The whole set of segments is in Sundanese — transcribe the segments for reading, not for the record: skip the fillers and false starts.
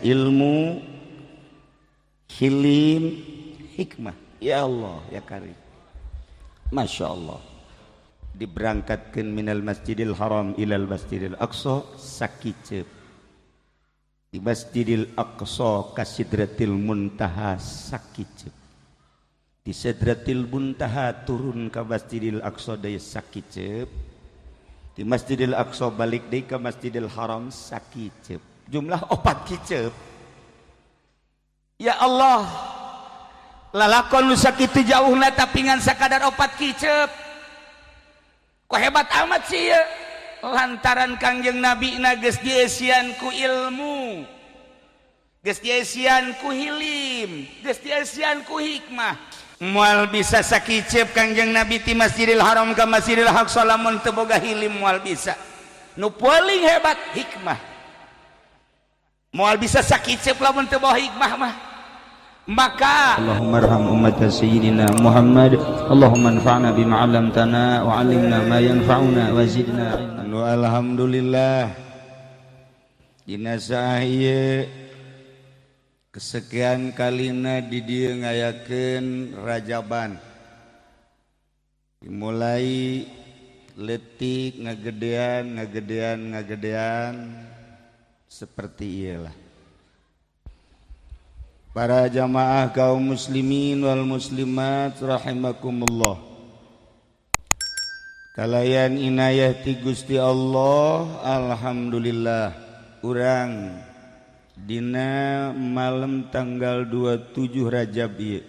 Ilmu, hilim, hikmah. Ya Allah ya Karim. Masya Allah. Diberangkatkan minal Masjidil Haram ilal Masjidil Aqsa sakicep. Di Masjidil Aqsa ka Sidratil Muntaha sakicep. Di Sidratil Muntaha turun ka Masjidil Aqsa deui sakicep. Di Masjidil Aqsa balik deui ka Masjidil Haram sakicep. Jumlah 4 kicep. Ya Allah, lalakon nu sakitu jauhna tapi ngan sakadar 4 kicep. Kok hebat amat sih ya? Lantaran Kangjeng Nabi na geus dieusian ku ilmu, geus dieusian ku hilim, geus dieusian ku hikmah. Moal bisa sakicep Kangjeng Nabi ti Masjidil Haram ka Masjidil Aqsa lamun teu boga hilim, moal bisa. Nu paling hebat hikmah. Moal bisa sakicep lamun teu boga hikmah mah. Maka Allahumma arham ummat sayyidina Muhammad, Allahumma anfa'na bima 'allamtana wa 'allimna ma yanfa'una wa zidna ilma. Nu alhamdulillah dina saah ieu kesekian kalina di dieu ngayakeun rajaban. Dimulai leutik ngagedean ngagedean ngagedean seperti ieu lah. Para jamaah kaum muslimin wal muslimat rahimakumullah. Kalayan inayah ti Gusti Allah, alhamdulillah urang dina malam tanggal 27 Rajab ieu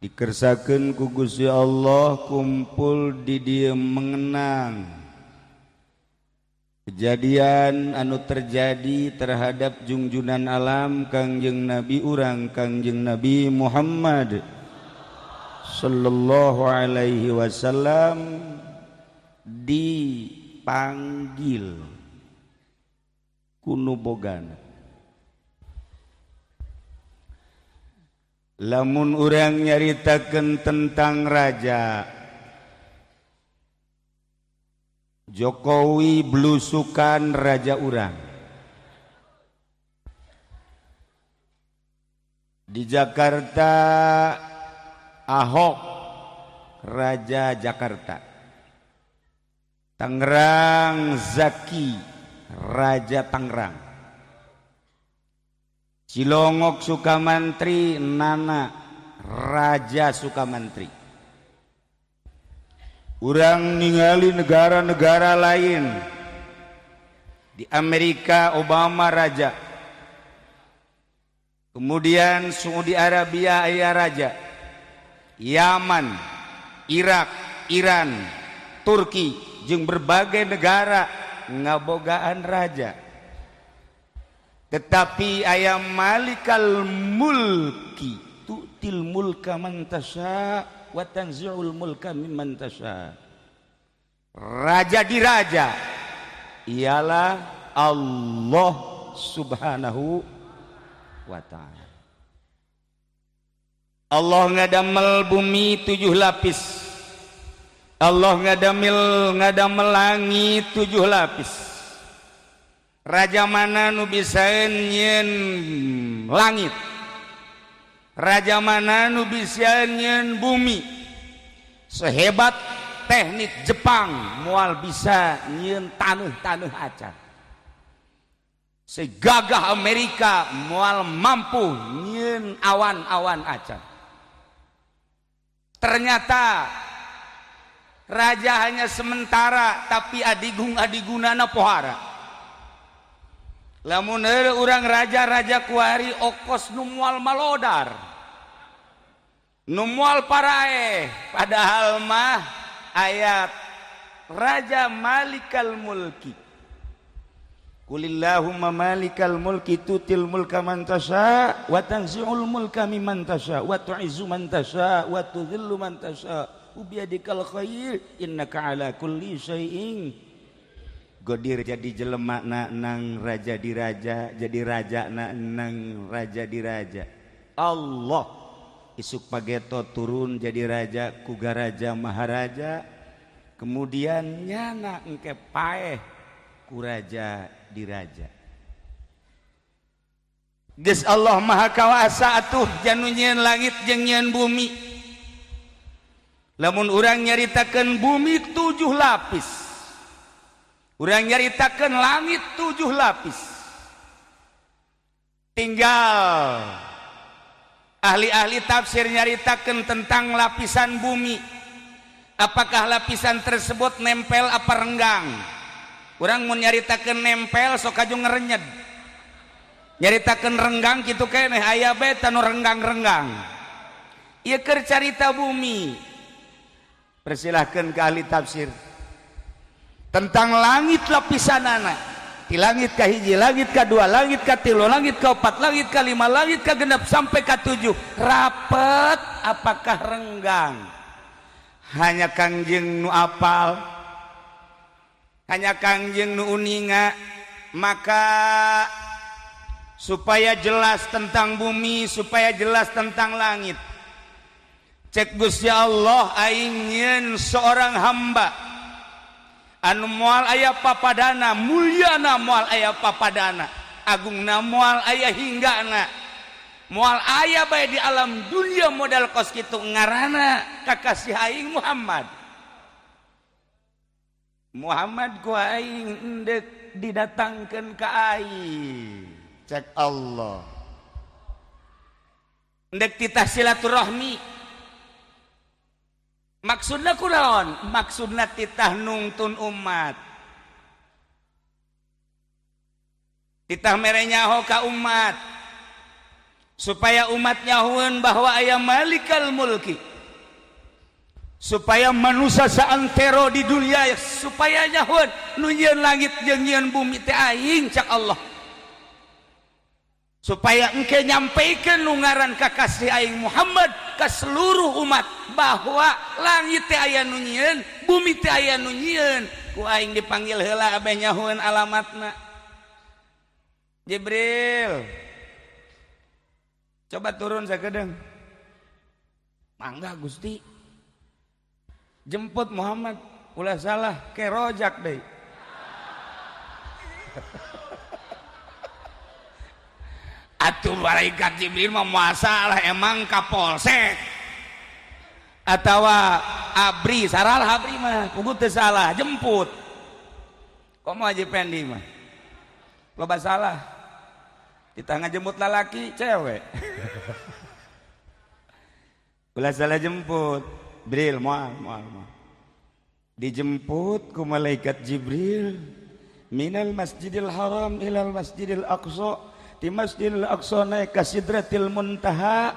dikersakeun ku Gusti Allah kumpul di dieu mengenang kejadian anu terjadi terhadap jungjunan alam Kangjeng Nabi urang Kangjeng Nabi Muhammad sallallahu alaihi wasallam dipanggil ku nu bogana. Lamun urang nyaritakeun tentang raja Jokowi blusukan raja urang. Di Jakarta Ahok raja Jakarta. Tangerang Zaki raja Tangerang. Cilongok Sukamantri Nana raja Sukamantri. Urang ningali negara-negara lain. Di Amerika Obama raja. Kemudian Saudi Arabia aya raja. Yaman, Irak, Iran, Turki jeung berbagai negara ngabogaan raja. Tetapi aya malikal mulki tu'til mulka man tasya wa tanzi'ul mulka mimman tasya. Raja di raja ialah Allah Subhanahu wa ta'ala. Allah ngadamel bumi 7 lapis. Allah ngadamel langit 7 lapis. Raja mana nu bisa nyieun langit? Raja mana nu bisa nyieun bumi? Sehebat teknik Jepang moal bisa nyieun taneuh-taneuh acan. Segagah Amerika moal mampu nyieun awan-awan acan. Ternyata raja hanya sementara tapi adigung adigunana pohara. Lamun urang raja-raja kuari okos nu moal malodar, nu moal paraeh, padahal mah ayat raja malikal mulki. Qulillahumma malikal mulki tutil mulka man tasya wa tanzi'ul mulka mimman tasya wa tu'izzu man tasya wa tudhillu man tasya biyadikal khair innaka ala kulli syai'in qadir. Jadi jelema na nang raja di raja, jadi raja na nang raja di raja. Allah isuk pageto turun jadi raja kuga raja maharaja, kemudian nyana engke paeh ku raja diraja. Geus Allah Maha Kawasa atuh janu nyieun langit jeung nyieun bumi. Lamun urang nyaritakeun bumi 7 lapis, urang nyaritakeun langit 7 lapis. Tinggal ahli-ahli tafsir nyaritakeun tentang lapisan bumi. Apakah lapisan tersebut nempel apa renggang? Urang mun nyaritakeun nempel sok kaju ngerenyed. Nyaritakeun renggang kitu keneh aya bae tanu renggang-renggang. Ieu keur carita bumi. Persilahkan ke ahli tafsir tentang langit lapisanana. Di langit ka hiji, langit ka dua, langit ka tilu, langit ka opat, langit ka lima, langit ka genep sampai ka 7. Rapet apakah renggang? Hanya Kangjeng nu apal, hanya Kangjeng nu uninga. Maka supaya jelas tentang bumi, supaya jelas tentang langit, cek Gusti Allah aing nyieun seorang hamba anu moal aya papadana, mulyana moal aya papadana, agungna moal aya hinggana, moal aya bae di alam dunia modal kos kitu ngaranna kakasih aing Muhammad. Muhammad ku aing endek didatangkeun ka aing, cek Allah. Endek titah silaturahmi. Maksudna kunaon? Maksudna titah nungtun umat. Titah mere nyaho ka umat supaya umat nyahoeun bahwa aya Malikal Mulki. Supaya manusia saantero di dunia supaya nyahoeun nu nyieun langit jeung nyieun bumi teh aing, cak Allah. Supaya engke nyampaikan nu ngaran kakasih aing Muhammad ke seluruh umat bahwa langit teh aya nu nyieun, bumi teh aya nu nyieun. Ku aing dipanggil heula abeh nyahoeun alamatna. Jibril, coba turun sakedeung. Mangga Gusti. Jemput Muhammad, ulah salah kerojak deui. Atuh malaikat Jibril mah masalah emang kapolsek atawa abri, saral abri mah puguh teu salah jemput. Komo Haji Pendi mah loba salah, kita ngajemput lalaki cewek. Ulah salah jemput Bril, moal moal moal. Dijemput ku malaikat Jibril minal Masjidil Haram ilal Masjidil Aqsa. Di Masjidil Aqsa naik ka Sidratil Muntaha,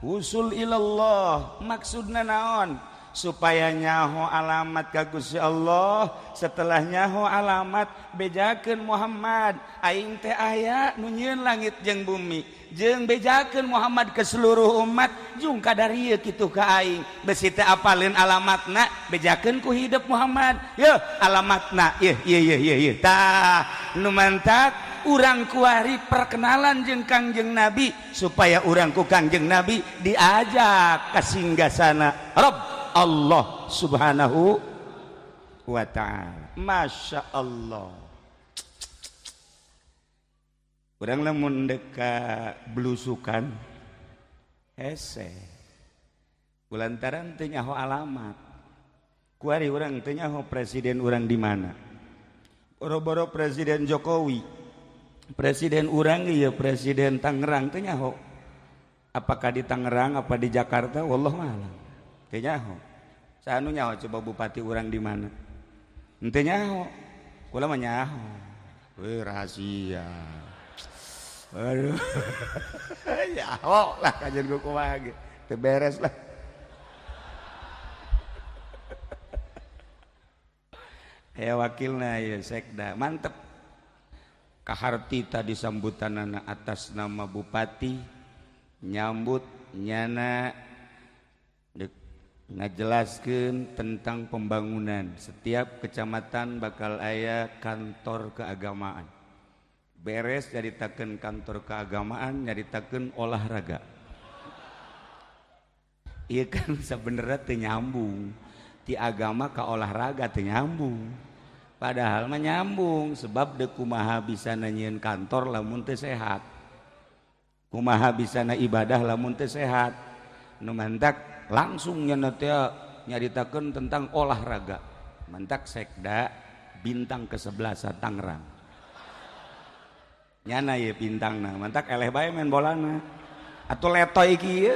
usul ilallah. Maksudna naon? Supaya nyaho alamat ka Gusti Allah. Setelah nyaho alamat, bejakeun Muhammad aing teh aya nu nyieun langit jeung bumi, jeung bejakeun Muhammad ke seluruh umat jung kadarieu kitu ka aing. Besi teh apaleun alamatna, bejakeun ku hidup Muhammad. Yeuh alamatna, yeuh yeuh yeuh yeuh yeuh. Tah nu mantak urang kuari perkenalan jeung Kangjeng Nabi supaya urang ku Kangjeng Nabi diajak ka singgasana Rabb Allah Subhanahu wa ta'ala. Masya Allah. Urang lamun dek ka blusukan hese kulantaran teu nyaho alamat. Kuari urang teu nyaho presiden urang di mana. Boro-boro Presiden Jokowi, presiden urang ieu presiden Tangerang teu nyaho. Apakah di Tangerang apa di Jakarta, wallahu a'lam. Teu nyaho. Saha nu nyaho coba bupati urang di mana? Henteu nyaho. Kula mah nyaho. Weh rahasia. Aduh. Nyaho lah kajian ku kumaha ge. Teu beres lah. Aya wakilna ieu sekda, mantep. Kaharti tadi sambutanana atas nama bupati nyambut nyana ngajelaskeun tentang pembangunan. Setiap kecamatan bakal aya kantor keagamaan. Beres nyaritakeun kantor keagamaan, nyaritakeun olahraga. Ieu kan sebenarnya teu nyambung. Ti agama ka olahraga teu nyambung. Padahal mah nyambung sebab deuk kumaha bisa nanyieun kantor lamun teu sehat. Kumaha bisana ibadah lamun teu sehat. Nu mantak langsung nya teh nyaritakeun tentang olahraga. Mantak sekda bintang ke-11 Tangerang. Nyana ye bintangna, mantak eleh bae main bolana. Atuh letoy kieu.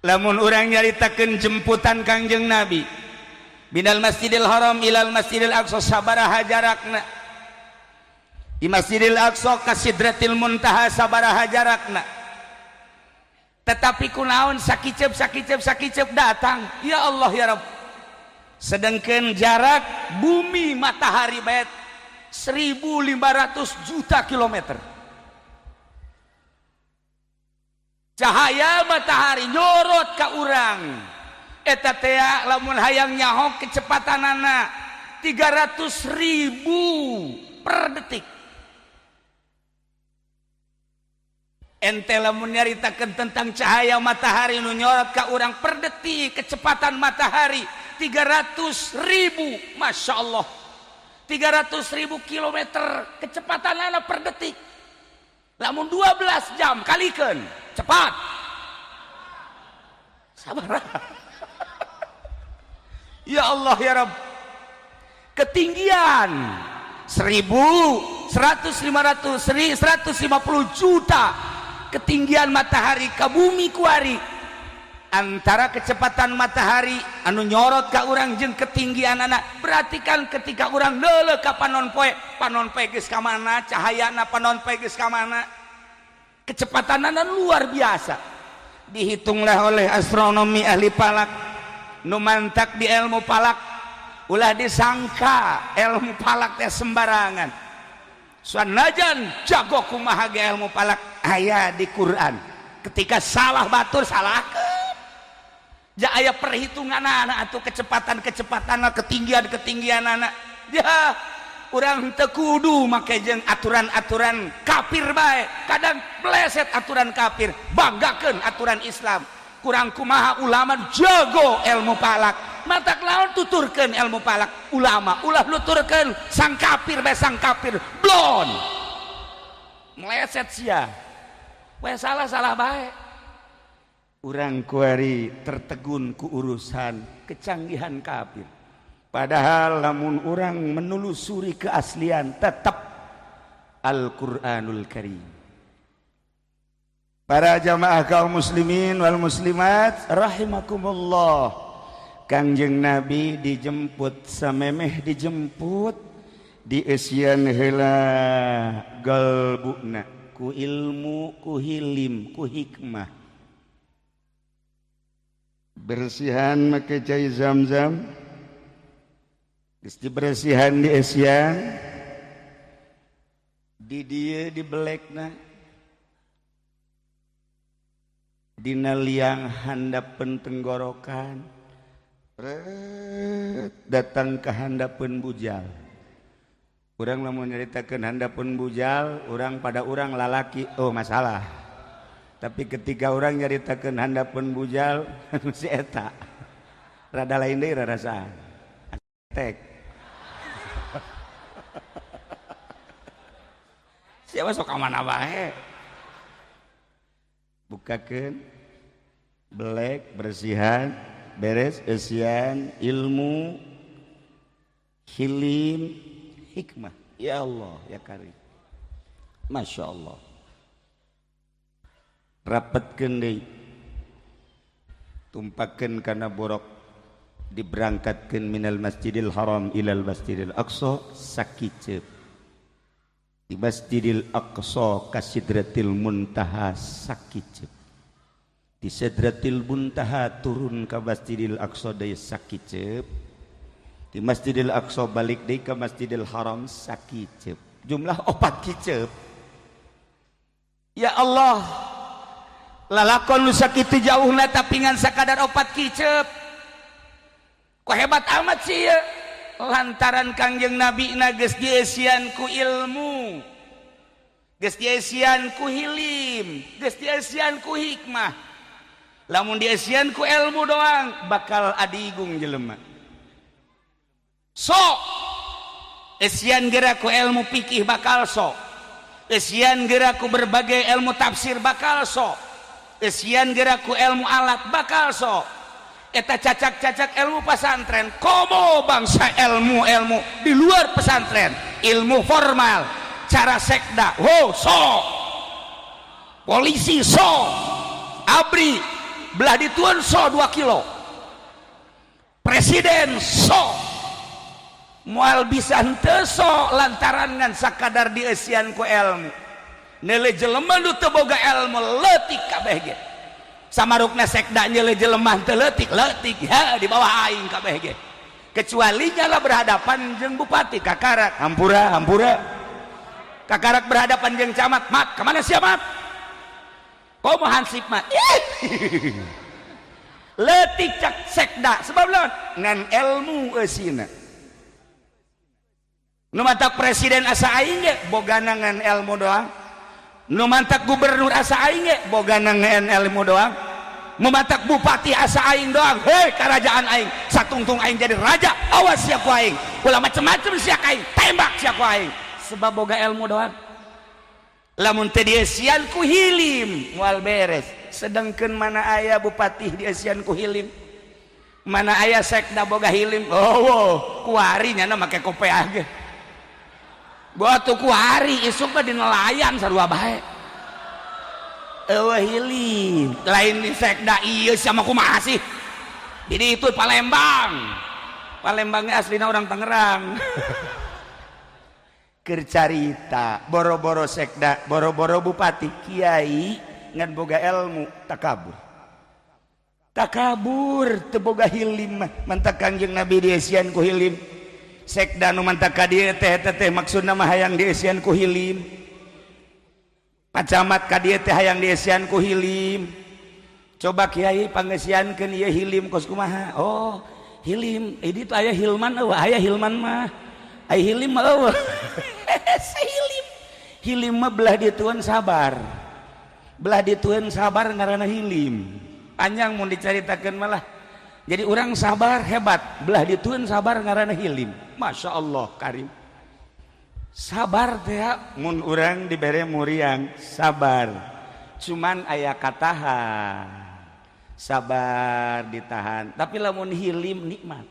Lamun urang nyaritakeun jemputan Kangjeng Nabi binal Masjidil Haram ilal Masjidil Aqsa sabaraha jarakna, di Masjidil Aqsa ka Sidratil Muntaha sabaraha jarakna, tetapi kunaon sakiceup sakiceup sakiceup datang ya Allah ya Rabb. Sedangkan jarak bumi matahari bae 1500 juta kilometer. Cahaya matahari nyorot ka urang eta teh lamun hayang nyaho kecepatanana 300.000 per detik. Ente lamun nyaritakeun tentang cahaya matahari nu nyorot ka urang per detik kecepatan matahari 300.000, Masya Allah, 300.000 kilometer kecepatanana per detik. Lamun 12 jam kalikeun cepat. Sabar. Ya Allah ya Rabb. Ketinggian 1.100 500 150 juta ketinggian matahari ke bumi kuari. Antara kecepatan matahari anu nyorot ka urang jeung ketinggian anak. Berarti kan ketika urang leuleuh ka panon poe, panon poe geus ka mana, cahayana panon poe geus ka mana. Kecepatanana luar biasa. Dihitunglah oleh astronomi ahli falak. Nu mantak di ilmu falak, ulah disangka ilmu falak teh sembarangan. Sanajan jago kumaha ge ilmu falak aya di Quran. Ketika salah batur salahkeun. Ja aya perhitungan anak atau kecepatan-kecepatan, ketinggian-ketinggian anak. Ya urang teu kudu make jeung aturan-aturan kafir bae. Kadang pleset aturan kafir, banggakeun aturan Islam. Kurang kumaha ulama jago ilmu falak, matak lawan tuturkeun ilmu falak ulama, ulah nuturkeun sang kafir bae, sang kafir blon meleset sia we salah-salah bae. Urang kuari tertegun ku urusan kecanggihan kafir, padahal lamun urang menelusuri keaslian tetap Al-Qur'anul Karim. Para jamaah kaum muslimin wal muslimat rahimakumullah. Kangjeng Nabi dijemput samemeh dijemput dieusian heula galbuna ku ilmu, ku hilim, ku hikmah. Bersihan make cai zam-zam. Geus dibersihan dieusian di dieu dibelekna dina liang handapeun tenggorokan, datang ke handapeun bujal. Urang lamun nyaritakeun handapeun bujal, urang pada urang lalaki, oh masalah. Tapi ketika urang nyaritakeun handapeun bujal, si eta rada lain deui rarasaan. Tek. Siapa sok ka mana bae? Bukakeun belek bersihan beres eusian ilmu hilim hikmah. Ya Allah ya Karim, Masya Allah. Rapetkeun deui, tumpakeun kana borok, diberangkatkeun minal Masjidil Haram ilal Masjidil Aqsa sakiceup. Di Masjidil Aqsa ka Sidratil Muntaha sakiceup. Di Sidratil Muntaha turun ka Masjidil Aqsa deui sakiceup. Di Masjidil Aqsa balik deui ka Masjidil Haram sakiceup. Jumlah 4 kiceup. Ya Allah, lalakon nu sakitu jauhna tapi ngan sakadar 4 kiceup. Kok hebat amat sih ya? Lantaran Kangjeng Nabi na geus dieusian ku ilmu, geus dieusian ku hilim, geus dieusian ku hikmah. Lamun dieusian ku ilmu doang bakal adigung jelema. Sok esian geura ku ilmu fikih bakal sok, esian geura ku berbagai ilmu tafsir bakal sok, esian geura ku ilmu alat bakal sok. Eta cacak-cacak ilmu pesantren, komo bangsa ilmu-ilmu di luar pesantren, ilmu formal, cara sekda, oh sok, polisi sok, abri belah dituan sok 2 kilo, presiden sok, moal bisa henteu sok lantaran ngan sakadar dieusian ku ilmu. Neuleuh jelema nu teu boga ilmu leutik kabeh ge. Samarukna sekda nyeuleuh jelema teu leutik, leutik ya di bawah aing kabeh ge. Kecuali nyala berhadapan jeung bupati kakarak, hampura hampura. Kakarak berhadapan jeung camat, mat kemana sia mat? Komo hansip mat. Leutik cak sekda sebab lawan ngan ilmu eusina. Nu mantak presiden asa aing ge bogana ngan ilmu doang. Nu mantak gubernur asa aing ge bogana ngan ilmu doang. Nu mantak bupati asa aing doang. Hei kerajaan aing, satungtung aing jadi raja, awas sia ku aing. Ulah macem-macem sia ka aing, tembak sia ku aing. Sebab boga ilmu doang. Lamun teu dieusian ku hilim moal beres. Sedangkan mana aya bupati dieusian ku hilim, mana aya sekda boga hilim, oh, oh kuari nyana make kopeah ge. Batu kuari isuk mah di nelayan sarua bae. Eueuh hilim, lain di sekda ieu sama kumaha sih? Jadi itu Palembang. Palembangnya aslina orang Tangerang. Keur carita boro-boro sekda, boro-boro bupati, kiai ngan boga ilmu takabur. Takabur teu boga hilim mah, mantak Kangjeng Nabi dieusian ku hilim. Sekda nu mantak ka dieu teh eta teh maksudna mah hayang dieusian ku hilim. Pak Camat ka dieu teh hayang dieusian ku hilim. Coba kiai pangeusiankeun ieu hilim kos kumaha? Oh, hilim. Ini tuh aya hilman eueuh, aya hilman mah. Aya hilim mah eueuh. Hilim. Hilim mah belah dituan sabar. Belah dituan sabar ngaranna hilim. Panjang mun dicaritakeun malah. Jadi orang sabar hebat, belah dituan sabar ngaranna hilim. Masya Allah karim. Sabar teh mun urang dibere muriang sabar. Cuman aya katahan. Sabar ditahan. Tapi lamun hilim nikmat.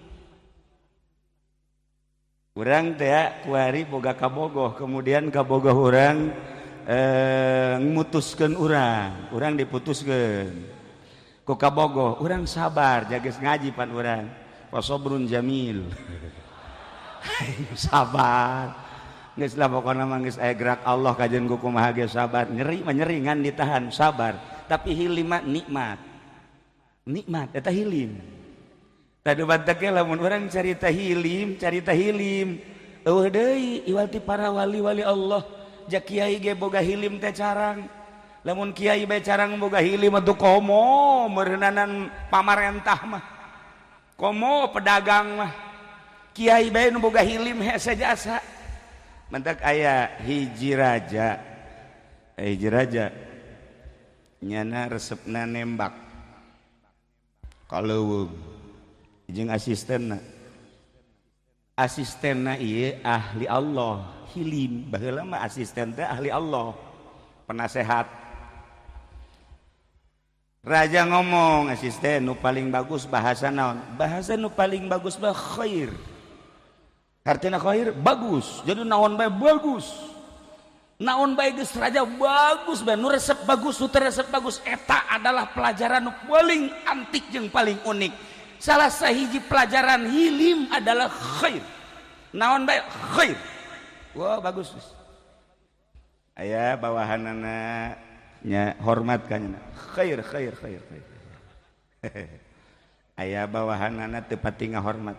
Urang teh kuari boga kabogoh, kemudian kabogoh urang ngutuskeun urang, urang diputuskeun. Ku kabogoh, urang sabar jages ngaji pan urang. Wasobrun jamil. Sabar. Geus lah pokona mah geus aya gerak Allah kajian ku kumaha ge sabar. Nyeri mah nyeri ngan ditahan sabar. Tapi hilim mah nikmat. Nikmat eta hilim. Tadi bantak lamun urang carita hilim, carita hilim. Eueuh deui iwal ti para wali-wali Allah. Ja kiai ge boga hilim teh carang. Lamun kiai bae carang boga hilim atuh komo meureunanan pamarentah mah. Komo pedagang mah. Kiai bae nu boga hilim hese jasa. Mantak aya hiji raja. Hiji raja nyana resepna nembak. Kaleuweung jeung asistenna. Asistenna ieu ahli Allah, hilim. Baheula mah asisten teh ahli Allah, penasehat. Raja ngomong, asisten nu paling bagus bahasa naon? Bahasa nu paling bagus mah khair. Artinya khair bagus. Jadi naon bae bagus. Naon bae geus raja bagus bae, nu resep bagus, nu teu resep bagus. Eta adalah pelajaran nu paling antik jeung paling unik. Salah sahiji pelajaran hilim adalah khair. Naon bae khair. Wah bagus. Aya bawahanana nya hormat ka nya. Khair khair khair khair. Aya bawahanana teu pati ngahormat.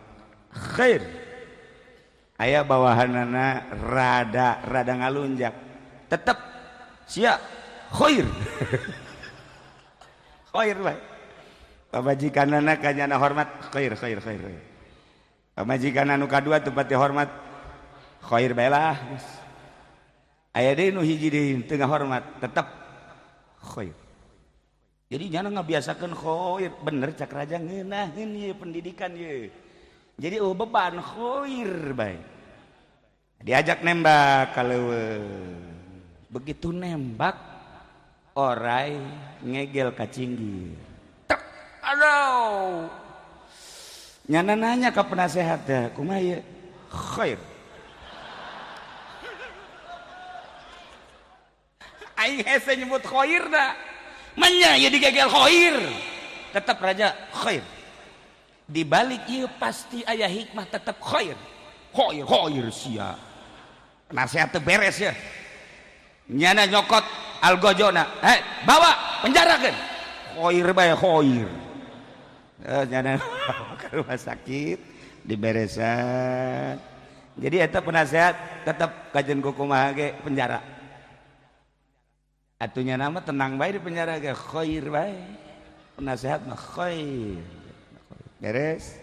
Khair. Aya bawahanana rada rada ngalunjak. Tetep sia khair. Khair bae. Pamajikanana ka nyana hormat khair khair khair. Pamajikan anu kadua teu pati hormat khair bae lah. Aya deui nu hiji deui teu ngahormat tetep khair. Jadi nyana ngabiasakeun khair, bener cak raja ngeunaheun ieu pendidikan ieu. Jadi oh beban khair bae. Diajak nembak kalau begitu nembak orai ngegel ka cinggir. Tek, aduh. Nyana nanya ke penasehat teh, kumaha ieu? Khair. Aing hese nyebut khair da. Manya ieu digegel khair. Tetap raja khair. Di balik ieu pasti aya hikmah tetap khair. Khair khair sia. Penasehat teu beres ya. Nyana nyokot algojona, "Hei, bawa penjarakeun." Khair bae khair. Nyana ke rumah sakit diberesan. Jadi eta penasehat tetap kajen kumaha ge penjara. Atunya nama tenang bae di penjara ge khair bae. Penasehat mah khair. Beres.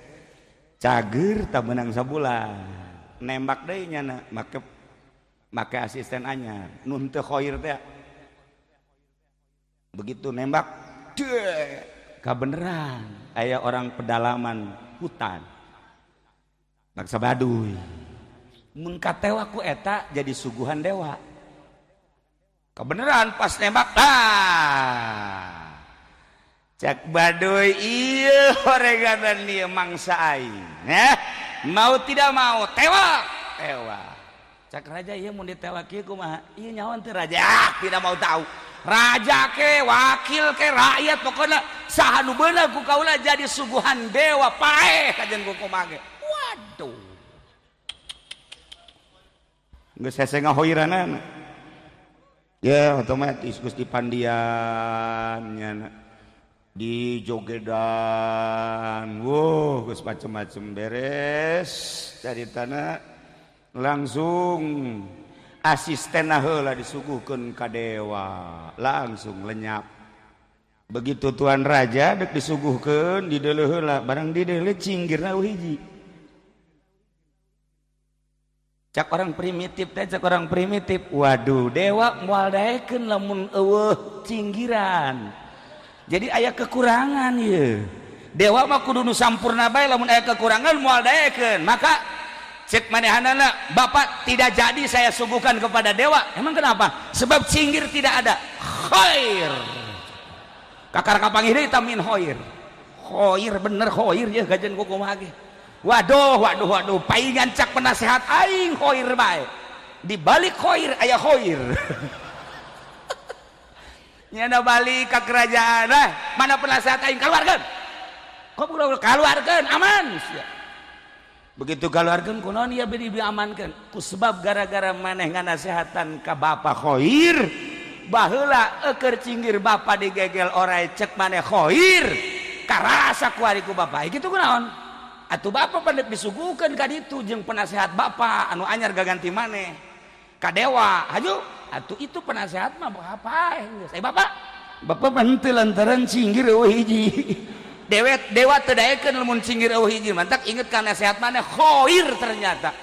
Cager tak menang sabulan. Nembak deui nyana make asisten anyar. Nu teu khair teh. Begitu nembak, deh, kabeneran aya orang pedalaman hutan. Bangsa Baduy. Mun katewa ku eta jadi suguhan dewa. Kebeneran pas nembak, ah. Cak Baduy ieu horeganan ieu mangsa aing. Nah, mau tidak mau tewak, tewak. Cak raja ieu mun ditewak ieu kumaha? Ieu nyawan teu raja, ah, tidak mau tahu. Raja ke, wakil ke, rakyat pokoknya saha nu beunang ku kaula jadi suguhan dewa paeh kajen ku kumaha ge. Waduh. Geus hese ngahoiranana. Ya otomatis geus dipandian nyana. Di jogedan, wow, geus macem-macem beres caritana langsung asisten heula disuguhkeun ka dewa, langsung lenyap. Begitu tuan raja dek disuguhkeun dideuleu heula, barang dideuleu cinggirna hiji. Cak orang primitif teh, cak orang primitif, waduh dewa moal daekeun lamun eueuh cinggiran. Jadi aya kekurangan ieu. Dewa mah kudu nu sampurna bae, lamun aya kekurangan moal daekeun. Maka cek manehanana, bapak tidak jadi saya suguhkan kepada dewa. Emang kenapa? Sebab cinggir tidak ada. Khair. Kakar kapanggih deui tamin khair. Khair bener khair ya gajen ku kumaha ge. Waduh, waduh, waduh, paingan cak penasehat aing khair bae. Di balik khair aya khair. Nyana balik ke kerajaan, nah, mana penasehat aing keluarkan. Kok keluarkan aman. Begitu keluarkan kunaon ieu beri diamankeun. Ku sebab gara-gara maneh nganasehatan ka bapa khair, baheula eukeur cinggir bapa digegel orai cek maneh khair. Karasa ku ari ku bapa. Kitu kunaon? Atuh bapa pandek disuguhkeun ka ditu jeung penasehat bapa anu anyar gaganti maneh. Ka dewa, haju. Atuh itu penasehat mah apa geus. Bapak, bapak henteu lantaran cinggir eueuh hiji. Dewet dewa teu daekeun lamun cinggir eueuh hiji. Mantak inget ka nasehat maneh khair ternyata.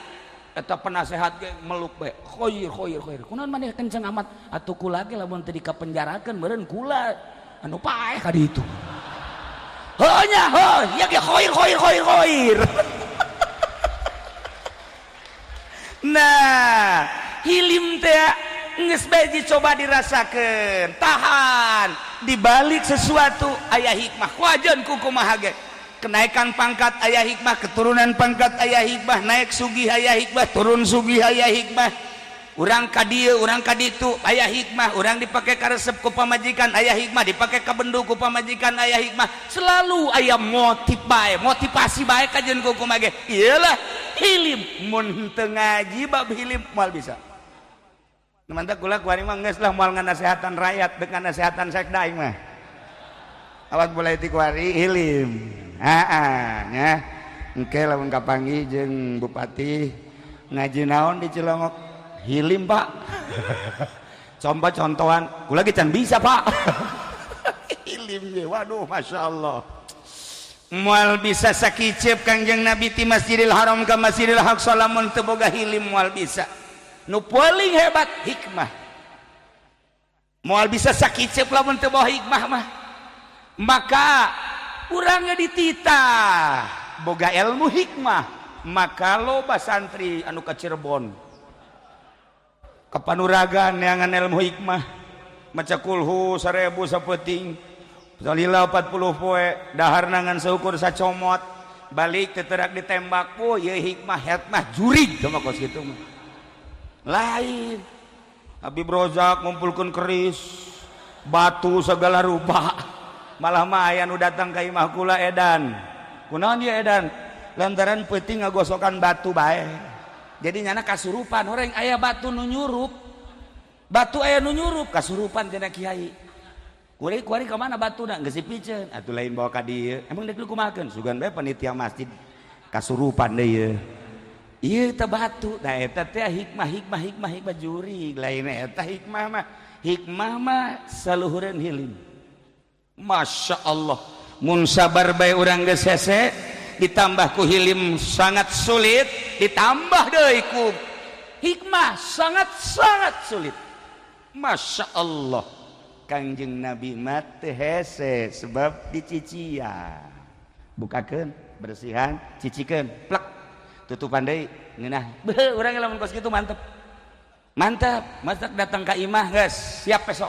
Eta penasehat ge meluk bae. Khair khair khair. Kunaon maneh kenceng amat? Atuh kula ge lamun teu dikapenjarakeun meureun kula anu paeh ka ditu. Heuh nya heuh, ieu ge khair khair khair khair. Nah, hilim teh geus bae dicoba dirasakeun, tahan. Di balik sesuatu aya hikmah. Wajan ku kumaha ge. Kenaikan pangkat aya hikmah, keturunan pangkat aya hikmah, naik sugih aya hikmah, turun sugih aya hikmah. Urang ka dieu, urang ka ditu aya hikmah, urang dipake ka resep ku pamajikan aya hikmah, dipake ka bendu ku pamajikan aya hikmah. Selalu aya motif bae, motivasi bae kajen ku kumaha ge. Iyalah hilim mun teu ngaji bab hilim moal bisa. Mantap kula kuari mah geus lah moal nganasehatan rakyat deuk nganasehatan sekda aing mah. Awak mulai ti kuari hilim. Heeh nya. Engke lamun kapanggih jeung bupati ngaji naon di Cilongok? Hilim, Pak. Coba contohan, kula ge can bisa, Pak. Hilim ge, waduh masyaallah. Moal bisa sakiceup Kangjeng Nabi ti Masjidil Haram ka Masjidil Aqsa lamun teu boga hilim moal bisa. Nu paling hebat hikmah. Moal bisa sakiceup lamun teu bawa hikmah mah. Maka urangnya dititah. boga ilmu hikmah, maka loba santri anu ka Cirebon ka Panuragan neangan ilmu hikmah, maca kulhu 1000 sapeuting, salila 40 poe, dahar nangan seukur sacomot, balik teterak ditembak, oh ieu hikmah hikmah jurig sama kos kitu mah. Lain Habib Rozak ngumpulkeun keris, batu segala rupa, malah mah aya nu datang ka imah kula edan. Kunaon ieu edan? Lantaran peuting ngagosokan batu bae. Jadi nyana kasurupan horeng aya batu nu nyurup. Batu aya nu nyurup kasurupan cenah kiai. Kuari kuari ka mana batuna? Geus dipiceun. Atuh lain bawa ka dieu. Emang deuk dikumahakeun? Sugan bae panitia masjid kasurupan deui ieu. Ieu teh batu. Nah eta teh hikmah hikmah hikmah hikmah jurig. Lain eta hikmah mah. Hikmah mah saluhureun hilim. Masya Allah. Mun sabar bae urang geus hese, ditambah ku hilim sangat sulit, ditambah deui ku hikmah sangat-sangat sulit. Masya Allah. Kangjeng Nabi mah teu hese sebab dicician. Bukakeun, bersihan, cicikeun, plek. Tutupan deui ngeunah. Beuh, urang lamun kos kitu mantep. Mantap, masak datang ka imah geus, siap besok.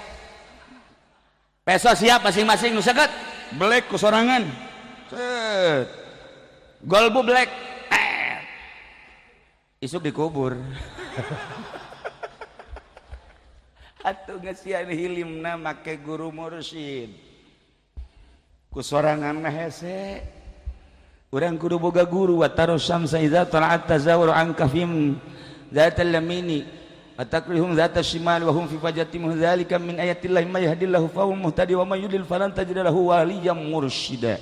Besok siap masing-masing nu seukeut, belek ku sorangan. Set. Golbu belek. Isuk dikubur. Atuh ngesian hilimna make guru mursyid. Ku sorangan mah hese. Urang kudu boga guru wa taru syamsa idza tala'at tazawuru an kafim dzatal yamini wa takrihum dzata shimal wa hum fi fajatim dzalika min ayatillahi may yahdillahu fa huwa muhtadi wa may yudlil falan tajid lahu waliyyan mursyida.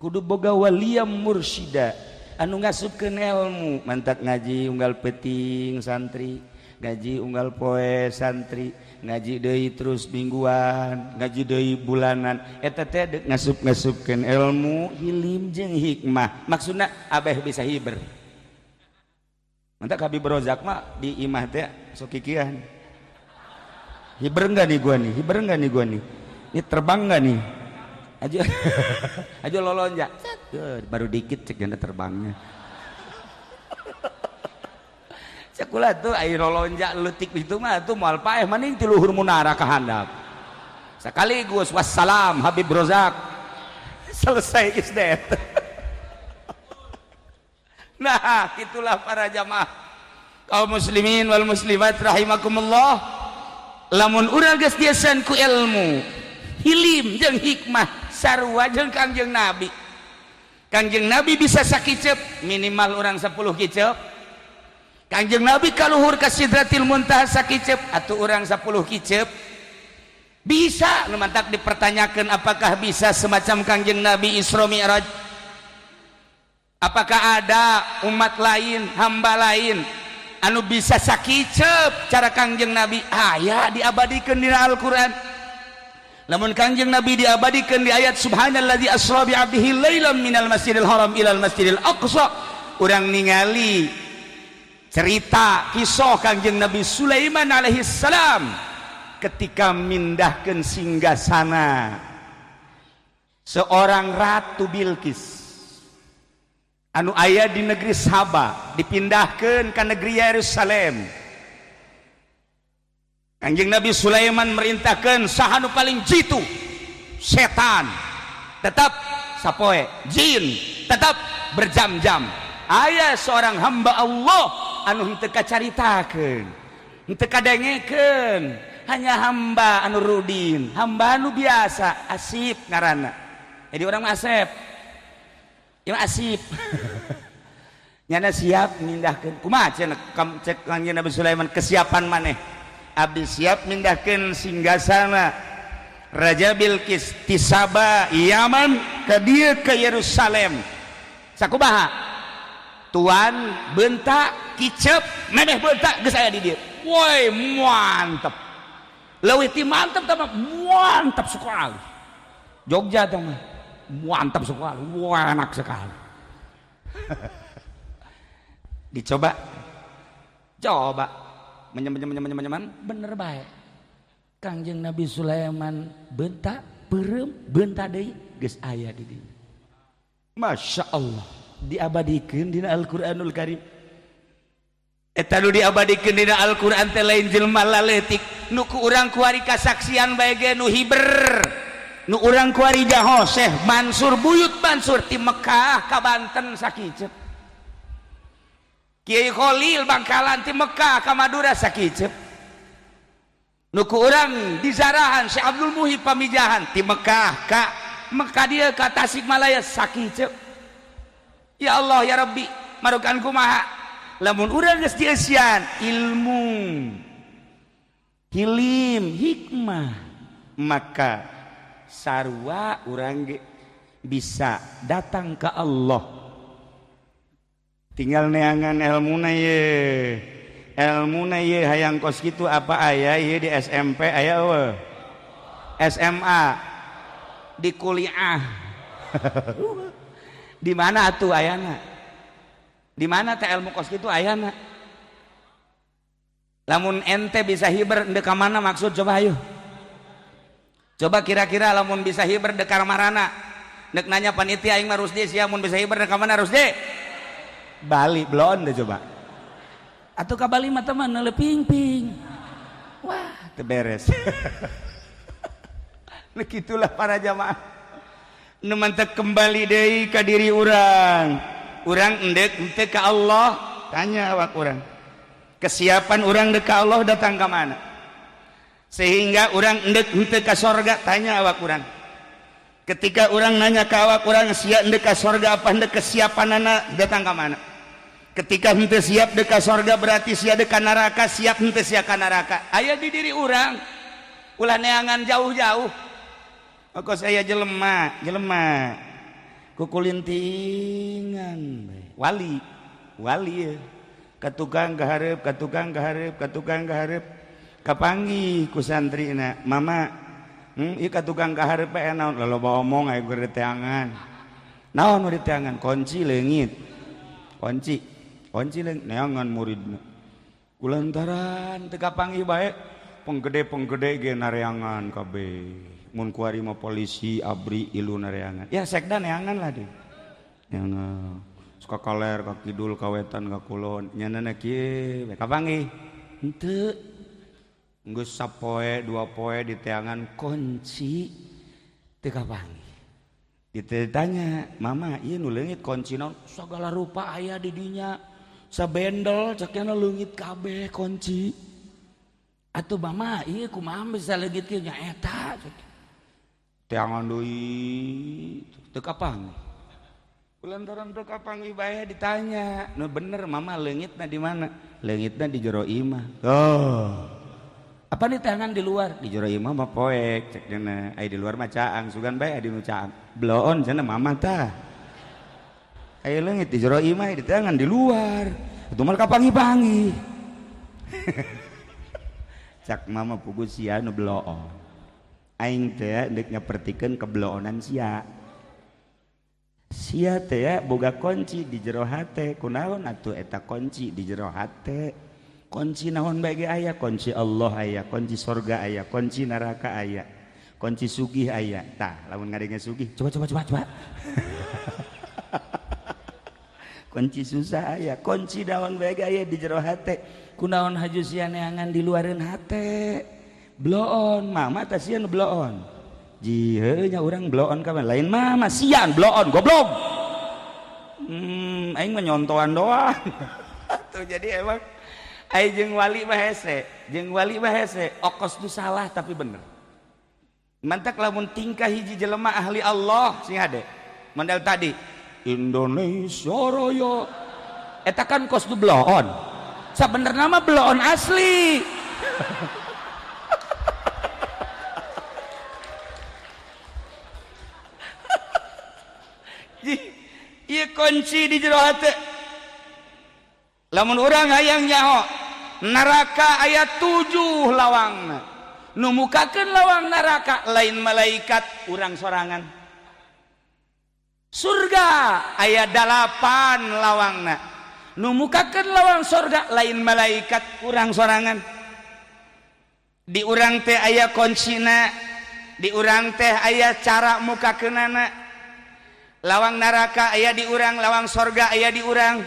Kudu boga waliyyan mursyida anu ngasupkeun ilmu, mantak ngaji unggal peuting santri, ngaji unggal poe santri, ngaji deui terus mingguan, ngaji deui bulanan, eta teh deuk ngasup-ngasupkeun ilmu hilim jeung hikmah. Maksudna abeh bisa hiber. Mantak Habib Rozak mah di imah teh sok kikian. Hiber enggak nih gua nih? Hiber enggak nih gua nih? Ini terbang enggak nih? Aja aja lolonjak. Baru dikit cek ganda terbangnya. Cekula tuh air lolonjak leutik itu mah tuh moal paeh maning ti luhur munara ka handap. Sekaligus wassalam Habib Rozak. Selesai geus deh. Nah, itulah para jamaah kaum muslimin wal muslimat rahimakumullah. Lamun urang geus diasan ku ilmu, hilim jeung hikmah sarua jeung Kangjeng Nabi. Kangjeng Nabi bisa sakiceup minimal urang 10 kiceup. Kangjeng Nabi kaluhur ka Sidratil Muntaha sakiceup atuh urang 10 kiceup. Bisa nu mantak dipertanyakeun apakah bisa semacam Kangjeng Nabi Isra Mi'raj? Apakah ada umat lain, hamba lain anu bisa sakiceup cara Kangjeng Nabi? Aya diabadikeun dina Al-Qur'an. Lamun Kangjeng Nabi diabadikeun di ayat subhanalladzi asra bi 'abdihi lailan minal masjidil haram ilal masjidil aqsa, urang ningali cerita kisah Kangjeng Nabi Sulaiman alaihi salam ketika mindahkeun singgasana seorang ratu Bilqis anu aya di negeri Saba dipindahkeun ka negeri Yerusalem. Kangjeng Nabi Sulaiman merintahkeun saha nu paling jitu setan tetap sapoe jin tetap berjam-jam. Aya seorang hamba Allah anu henteu kacaritakeun, henteu kadengekeun, hanya hamba anu rudin, hamba anu biasa, asip ngaranna. Jadi orang mah asep. Ieu asip. Nyana siap mindahkeun. Kumaha cenah cek Kangjeng Nabi Sulaiman kesiapan maneh? Abdi siap mindahkeun singgasana Raja Bilqis ti Saba Yaman ka dieu ke Yerusalem. Sakumaha? Tuan bentak kicep memeh bentak geus aya di dieu. Woi mantep. Leuwih ti mantep tah mantap sekali. Jogja tah mah mantap sekali, wah enak sekali. Dicoba. Coba menyem bener bae. Kangjeng Nabi Sulaiman bentak peureum bentak deui geus aya di dieu. Masya Allah diabadikeun dina Al-Qur'anul Karim. Eta nu diabadikeun dina Al-Qur'an teh lain jelema laletik nu ku urang kuari kasaksian bae ge nu hiber nu urang kuari jaho Syekh Mansur Buyut Mansur ti Mekah ka Banten sakiceup, Kiai Khalil Bangkalan ti Mekah ka Madura sakiceup, nu ku urang dizarahan Syekh Abdul Muhib Pamijahan ti Mekah ka Mekah dia ka Tasikmalaya sakiceup. Ya Allah ya Rabbi marukan kumaha lamun urang geus dieusian ilmu hilim hikmah maka sarua urang ge bisa datang ke Allah. Tinggal neangan elmuna ye, elmuna ye hayang kos kitu apa aya ye di SMP aya eueuh, SMA, di kuliah. Di mana atuh ayana? Di mana teh ilmu kos kitu ayana? Lamun ente bisa hiber ndek ka mana maksud coba ayo. Coba kira-kira lamun bisa hiber dek ka marana. Nek nanya panitia aing mah Rusdi sia mun bisa hiber dek ka mana Rusdi? Bali belon deh coba. Atuh ka Bali mah teman ping-ping. Wah, teu beres. Nah gitulah para jamaah. Nu mantek kembali deui ka diri urang. Urang endek henteu ka Allah, tanya awak urang. Kesiapan urang dek ka Allah datang ka mana? Sehingga urang endek henteu ka sorga, tanya awak urang. Ketika urang nanya ka awak urang sia endek ka sorga apa endek kesiapanana datang ka mana? Ketika henteu siap dek ka sorga berarti sia dek ka neraka, siap henteu sia ka neraka. Aya di diri urang. Ulah neangan jauh-jauh. Kok saya jelema, jelema kukulintingan wali, wali ya. Ka tukang kahareup, ka tukang kahareup, ka tukang kahareup. Kapanggih ku santrina, mama, ieu ka tukang kahareup bae naon? Loloba omong aya keur diteangan. Naon nu diteangan? Kunci leungit. Kunci. Kunci leungit neangan muridna. Kulantaran teu kapanggih bae, penggede-penggede ge nareangan kabeh. Mun kuari mah polisi abri ilu nareangan. Ya sekda neangan lah deh. Neangan. Suka kaler ka kidul ka wetan ka kulon. Nyanana kieu we kapanggih. Henteu. Geus sapoe dua poe diteangan kunci teu kapanggih. Ditanya, "Mama, ieu nu leungit kunci naon?" Sagala rupa aya di dinya. Sabendel cekna leungit kabeh kunci. Atuh mama, ieu kumaha bisa leungit kieu nya eta? Teangan deui teu kapanggih. Kulantaran teu kapanggih bae ditanya, "Nu bener mama leungitna di mana?" Leungitna di jero imah. Oh. Apa diteangan di luar? Di jero imah mah poek cek cenah. Ai di luar mah caang, sugan bae di nu caang. Bloon cenah mama tah. Ai leungit di jero imah diteangan di luar. Itu mah kapanggih-panggih. Cak mama pugu sia nu bloon. Aing teh deuk nyapertikeun kebloonan sia. Sia teh boga kunci di jero hate, kunaon atuh eta kunci di jero hate? Kunci naon bae ge aya, kunci Allah aya, kunci sorga aya, kunci neraka aya, kunci sugih aya. Tah, lamun ngadenge sugih, coba coba coba coba. Kunci susah aya, kunci naon bae ge aya di jero hate. Kunaon haju sia neangan di luareun hate? Bloon, mama teh sieun bloon. Jiheuh nya urang bloon ka lain mama sian bloon goblok. Aing mah nyontoan doang. Tuh jadi emang aing jeung wali mah hese, jeung wali mah hese, okos nu salah tapi bener. Mantak lamun tingkah hiji jelema ahli Allah sing hade. Mandal tadi Indonesia Raya eta kan kos nu bloon. Sabenerna mah bloon asli. Ieu kunci di jero hate. Lamun urang hayang nyaho neraka aya 7 lawangna. Nu mukakeun lawang neraka lain malaikat urang sorangan. Surga aya 8 lawangna. Nu mukakeun lawang surga lain malaikat urang sorangan. Di urang teh aya kuncina, di urang teh aya cara mukakeunana. Lawang neraka aya di urang, lawang sorga aya di urang.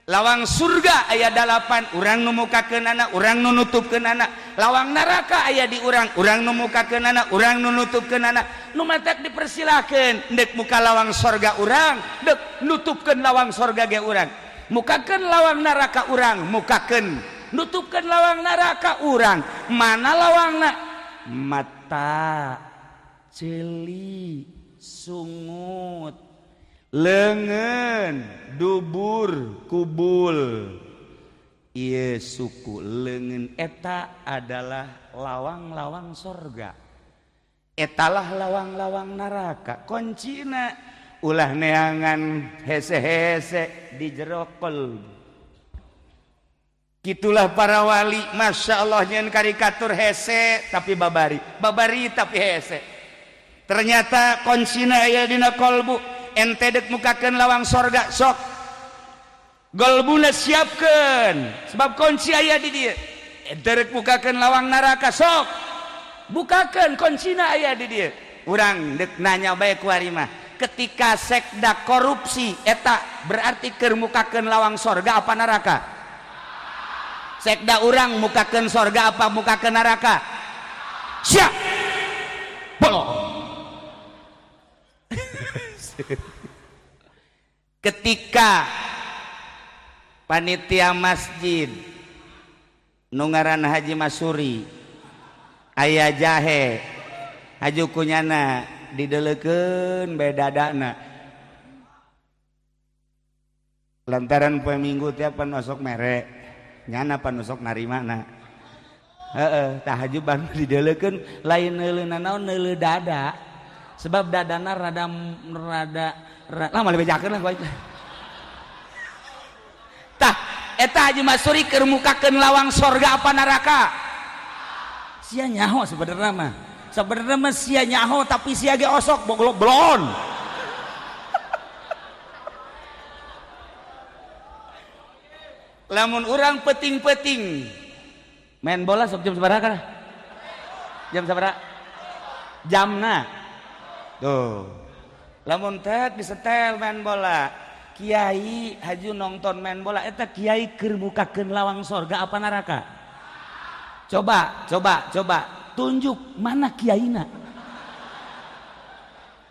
Lawang surga aya 8, urang nu mukakeunana, urang nu nutupkeunana. Lawang neraka aya di urang, urang nu mukakeunana, urang nu nutupkeunana. Nu matak dipersilakeun deuk muka lawang sorga urang, deuk nutupkeun lawang sorga ge urang. Mukakeun lawang neraka urang, mukakeun nutupkeun lawang neraka urang. Mana lawangna? Mata, ceuli, sungut, leungeun, dubur, kubul. Ieu suku leungeun eta adalah lawang-lawang sorga, etalah lawang-lawang neraka. Kuncina ulah neangan hese-hese di jero kolbu. Gitulah para wali, Masya Allah, nyen karikatur hese tapi babari, babari tapi hese. Ternyata kuncina aya dina kolbu. Ente dek mukakeun lawang sorga, sok golbuna siapkeun, sebab kunci aya di dieu. Ente rek mukakeun lawang neraka, sok bukakeun, kuncina aya di dieu. Urang dek nanya bae ku ari mah, ketika sekda korupsi eta berarti keur mukakeun lawang sorga apa neraka? Sekda urang mukakeun sorga apa mukakeun neraka? Siap bolong. Ketika panitia masjid nu ngaran Haji Masuri aya jahe haju kunyana dideleukeun bae dadana, lantaran poe Minggu tiap pan osok mere nyana pan osok narimana, heeh, tah haju ban dideleukeun lain neuleuna naon, neuleu dada, sebab dadana rada rada lah mah dibejakeun lah bae. Tah eta Haji Masuri keur mukakeun lawang sorga apa neraka? Sia nyaho sebenarnya mah, sebenarnya mah sia nyaho, tapi sia ge osok boglok blon. Lamun urang peting-peting main bola sok jam sabaraha kana? Jam sabaraha? Jamna tuh. Lamun tek disetel main bola, kiai haju nonton main bola, eta kiai keur mukakeun lawang sorga apa neraka? Coba, coba, coba tunjuk mana kiaina.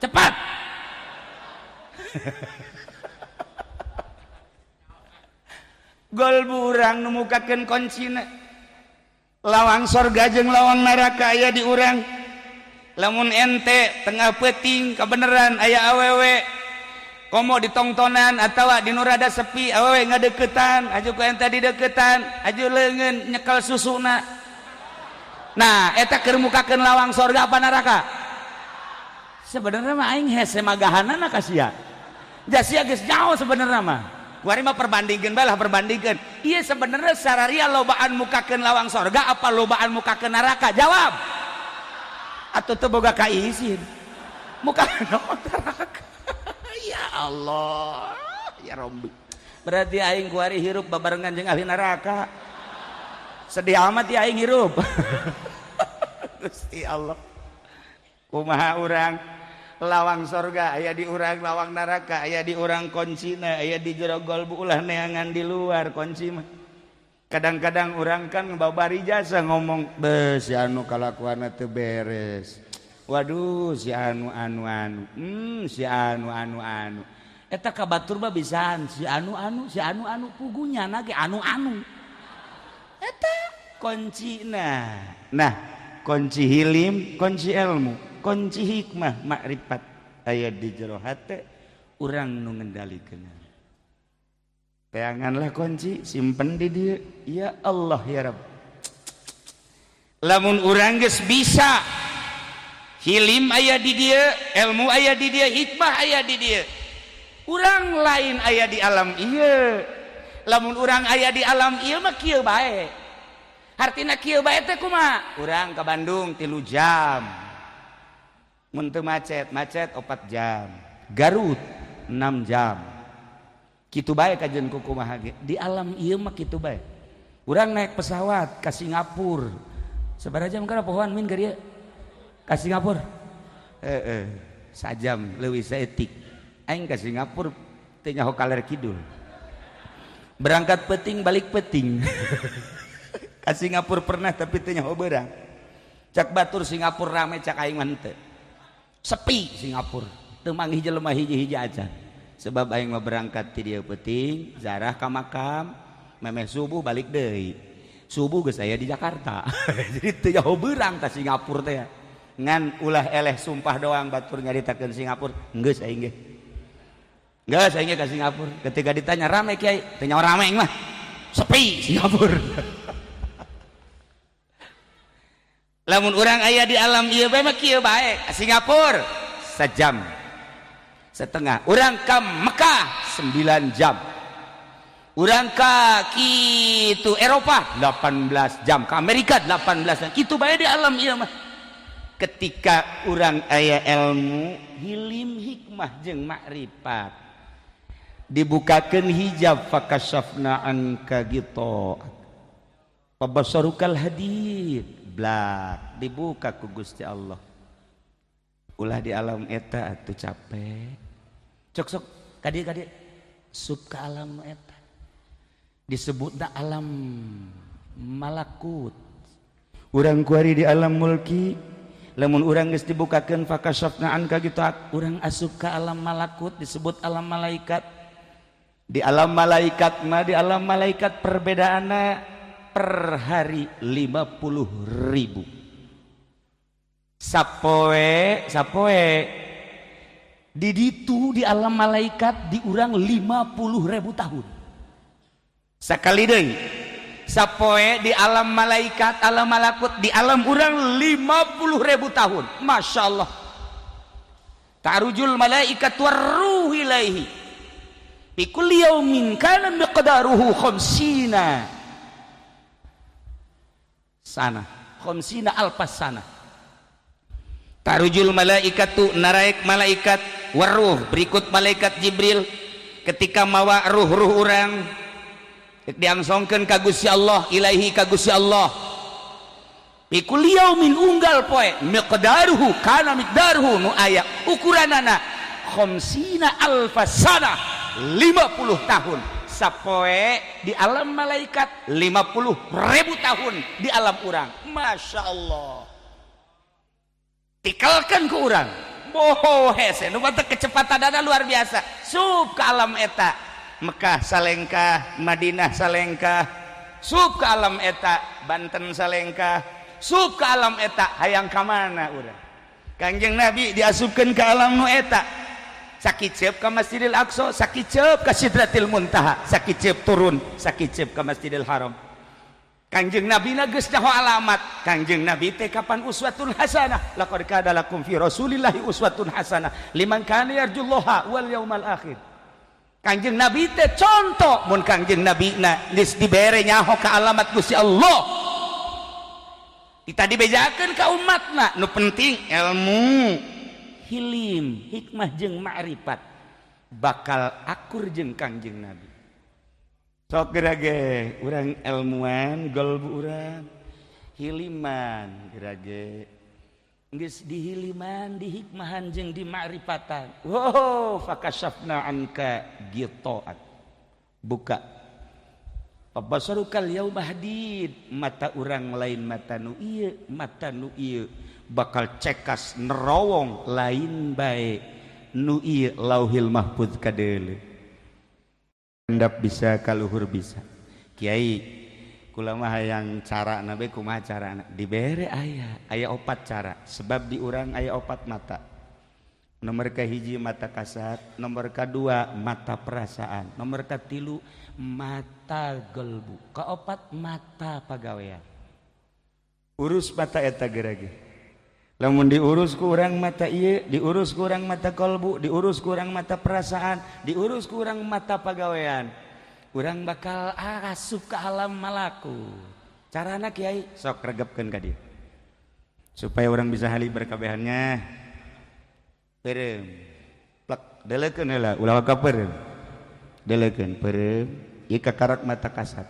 Cepat. Gol urang nu mukakeun kuncina. Lawang sorga jeung lawang neraka aya di urang. Lamun ente tengah peuting kebeneran aya awewe komo ditongtonan atawa di nu rada sepi awewe ngadeukeutan, aju ku ente dideukeutan, aju leungeun nyekel susuna. Nah, eta keur mukakeun lawang sorga apa neraka? Sebenarnya mah aing hese magahanana ka sia. Ja sia geus jauh sebenarnya mah. Kuari mah perbandingkeun bae lah, perbandingkeun. Ieu sebenarnya sararia lobaan mukakeun lawang sorga apa lobaan mukakeun neraka? Jawab. Atuh teu boga kaisin. Muka neraka. Ya Allah, ya Rabbi. Berarti aing kuari hirup babarengan jeung ahli neraka. Sedih amat ya aing hirup. Gusti Allah. Kumaha urang? Lawang sorga aya di urang, lawang neraka aya di urang, kuncina aya di jero golbu, ulah neangan di luar kunci mah. Kadang-kadang urang kan babari jasa ngomong, "Beuh, si anu kalakuanna teu beres. Waduh, si anu anu anu. Si anu anu anu." Eta ka batur mah bisaan si anu anu, si anu anu pugunya ge anu anu. Eta kuncina. Nah, kunci hilim, kunci ilmu, kunci hikmah makrifat aya di jero hate urang nu ngendalikeun. Teanganlah kunci, simpen di dieu. Ya Allah ya Rabb. Lamun urang geus bisa hilim aya di dieu, ilmu aya di dieu, hikmah aya di dieu. Urang lain aya di alam ieu. Lamun urang aya di alam ieu mah kieu bae. Hartina kieu bae teh kumaha? Urang ka Bandung 3 jam. Mun teu macet, macet 4 jam. Garut 6 jam. Kitu bae kajian ku kumaha ge. Di alam ieu mah kitu bae. Urang naik pesawat ka Singapura. Sabaraha jam kana pohoan min ka dieu? Ka Singapura. Heeh, sajam leuwih saeutik. Aing ka Singapura teu nyaho kaler kidul. Berangkat peting balik peting. Ka Singapura pernah tapi teu nyaho beurang. Cak batur Singapura rame cak aing mah henteu. Sepi Singapura. Teu manggih jelema hiji-hiji aja. Sebab aing mah berangkat ti dieu peuting, zarah ka makam, memeh subuh balik deui. Subuh geus aya di Jakarta. Jadi teu nyaho beurang ka Singapura teh. Ngan ulah eleh sumpah doang batur nyaritakeun Singapura, geus aing ge. Geus aing ge ka Singapura. Ketika ditanya rame kiai, teu nyaho rame aing mah. Sepi Singapura. Lamun urang aya di alam ieu bae mah kieu bae. Singapura sejam setengah. Urang ka Mekah 9 jam. Urang ka kitu Eropa 18 jam, ka Amerika 18 jam. Kitu bae di alam ieu mah. Ketika urang aya ilmu hilim hikmah jeung makrifat dibukakeun hijab fakashafna anka gitu pabasarukal hadid blak dibuka ku Gusti Allah. Ulah di alam eta atuh capek cok sok kadieu sup ka alam eta disebutna alam malakut. Urang kuari di alam mulki. Lamun urang geus dibukakeun fakashafna anka gitu urang asup ka alam malakut disebut alam malaikat. Di alam malaikat mah di alam malaikat perbedaanna per hari 50.000. Sapoe sapoe di ditu di alam malaikat di urang 50.000 tahun. Sakali deui sapoe di alam malaikat alam malakut di alam urang 50.000 tahun. Masya Allah. Ta'rujul malaikat warruh ilaihi fi kulli yaumin kana miqdaruhu khamsina sana khamsina alfas sana. Ta'rujul malaikatu naraek malaikat warruh berikut malaikat Jibril ketika mawa ruh-ruh urang diangsongkeun ka Gusti Allah ilaihi ka Gusti Allah fi kulli yaumin unggal poe miqdaruhu kana miqdaruhu nu aya ukuranana khamsina alfas sana 50 tahun. Sapoe di alam malaikat 50.000 tahun di alam urang. Masya Allah. Tikelkeun ku urang boho hese nu batek kecepatanana luar biasa. Sup ka alam eta Mekah salengkah, Madinah salengkah, sup ke alam eta, Banten salengkah, sup ke alam eta, hayang ka mana urang? Kangjeng Nabi diasupkeun ke alam nu eta. Sakiceup ka Masjidil Aqsa, sakiceup ka Sidratil Muntaha, sakiceup turun, sakiceup ka Masjidil Haram. Kangjeng Nabi na geus nyaho alamat. Kangjeng Nabi teh kapan uswatun hasanah? Laqad kana lakum fi Rasulillahi uswatun hasanah liman kana yarjullaha wal yaumal akhir. Kangjeng Nabi teh contoh mun Kangjeng Nabi na geus dibere nyaho ka alamat Gusti Allah. Kita dibejakeun ka umatna nu penting ilmu, hilim, hikmah jeung ma'rifat bakal akur jeung Kangjeng Nabi. Sok geura ge urang ilmuan golbu urang hiliman geura ge geus dihiliman dihikmahan jeung dimakrifatan. Wow, fakashafna anka gitaat. Buka. Pabasarukal yauma hadid, mata urang lain mata nu ieu, mata nu ieu bakal cekas nerowong lain bae nu ieu lauhil mahfuz kadeuleu. Endap bisa kaluhur bisa. Kiai kula mah hayang cara nabe kumaha carana dibere aya aya opat cara sebab di urang aya opat mata. Nomor kahiji mata kasat, nomor kedua mata perasaan, nomor katilu mata gelbu, kaopat mata pagawean. Urus mata eta gerage. Lamun diurus ku urang mata ieu, diurus ku urang mata kolbu, diurus ku urang mata perasaan, diurus ku urang mata pagawean. Urang bakal asup ke alam malaku. Carana kiai sok regepkeun ka dieu. Supaya orang bisa hali berkabehannya. Peureum. Plek deleukeun heula ulah waka peureum. Deleukeun peureum ieu kakarak mata kasat.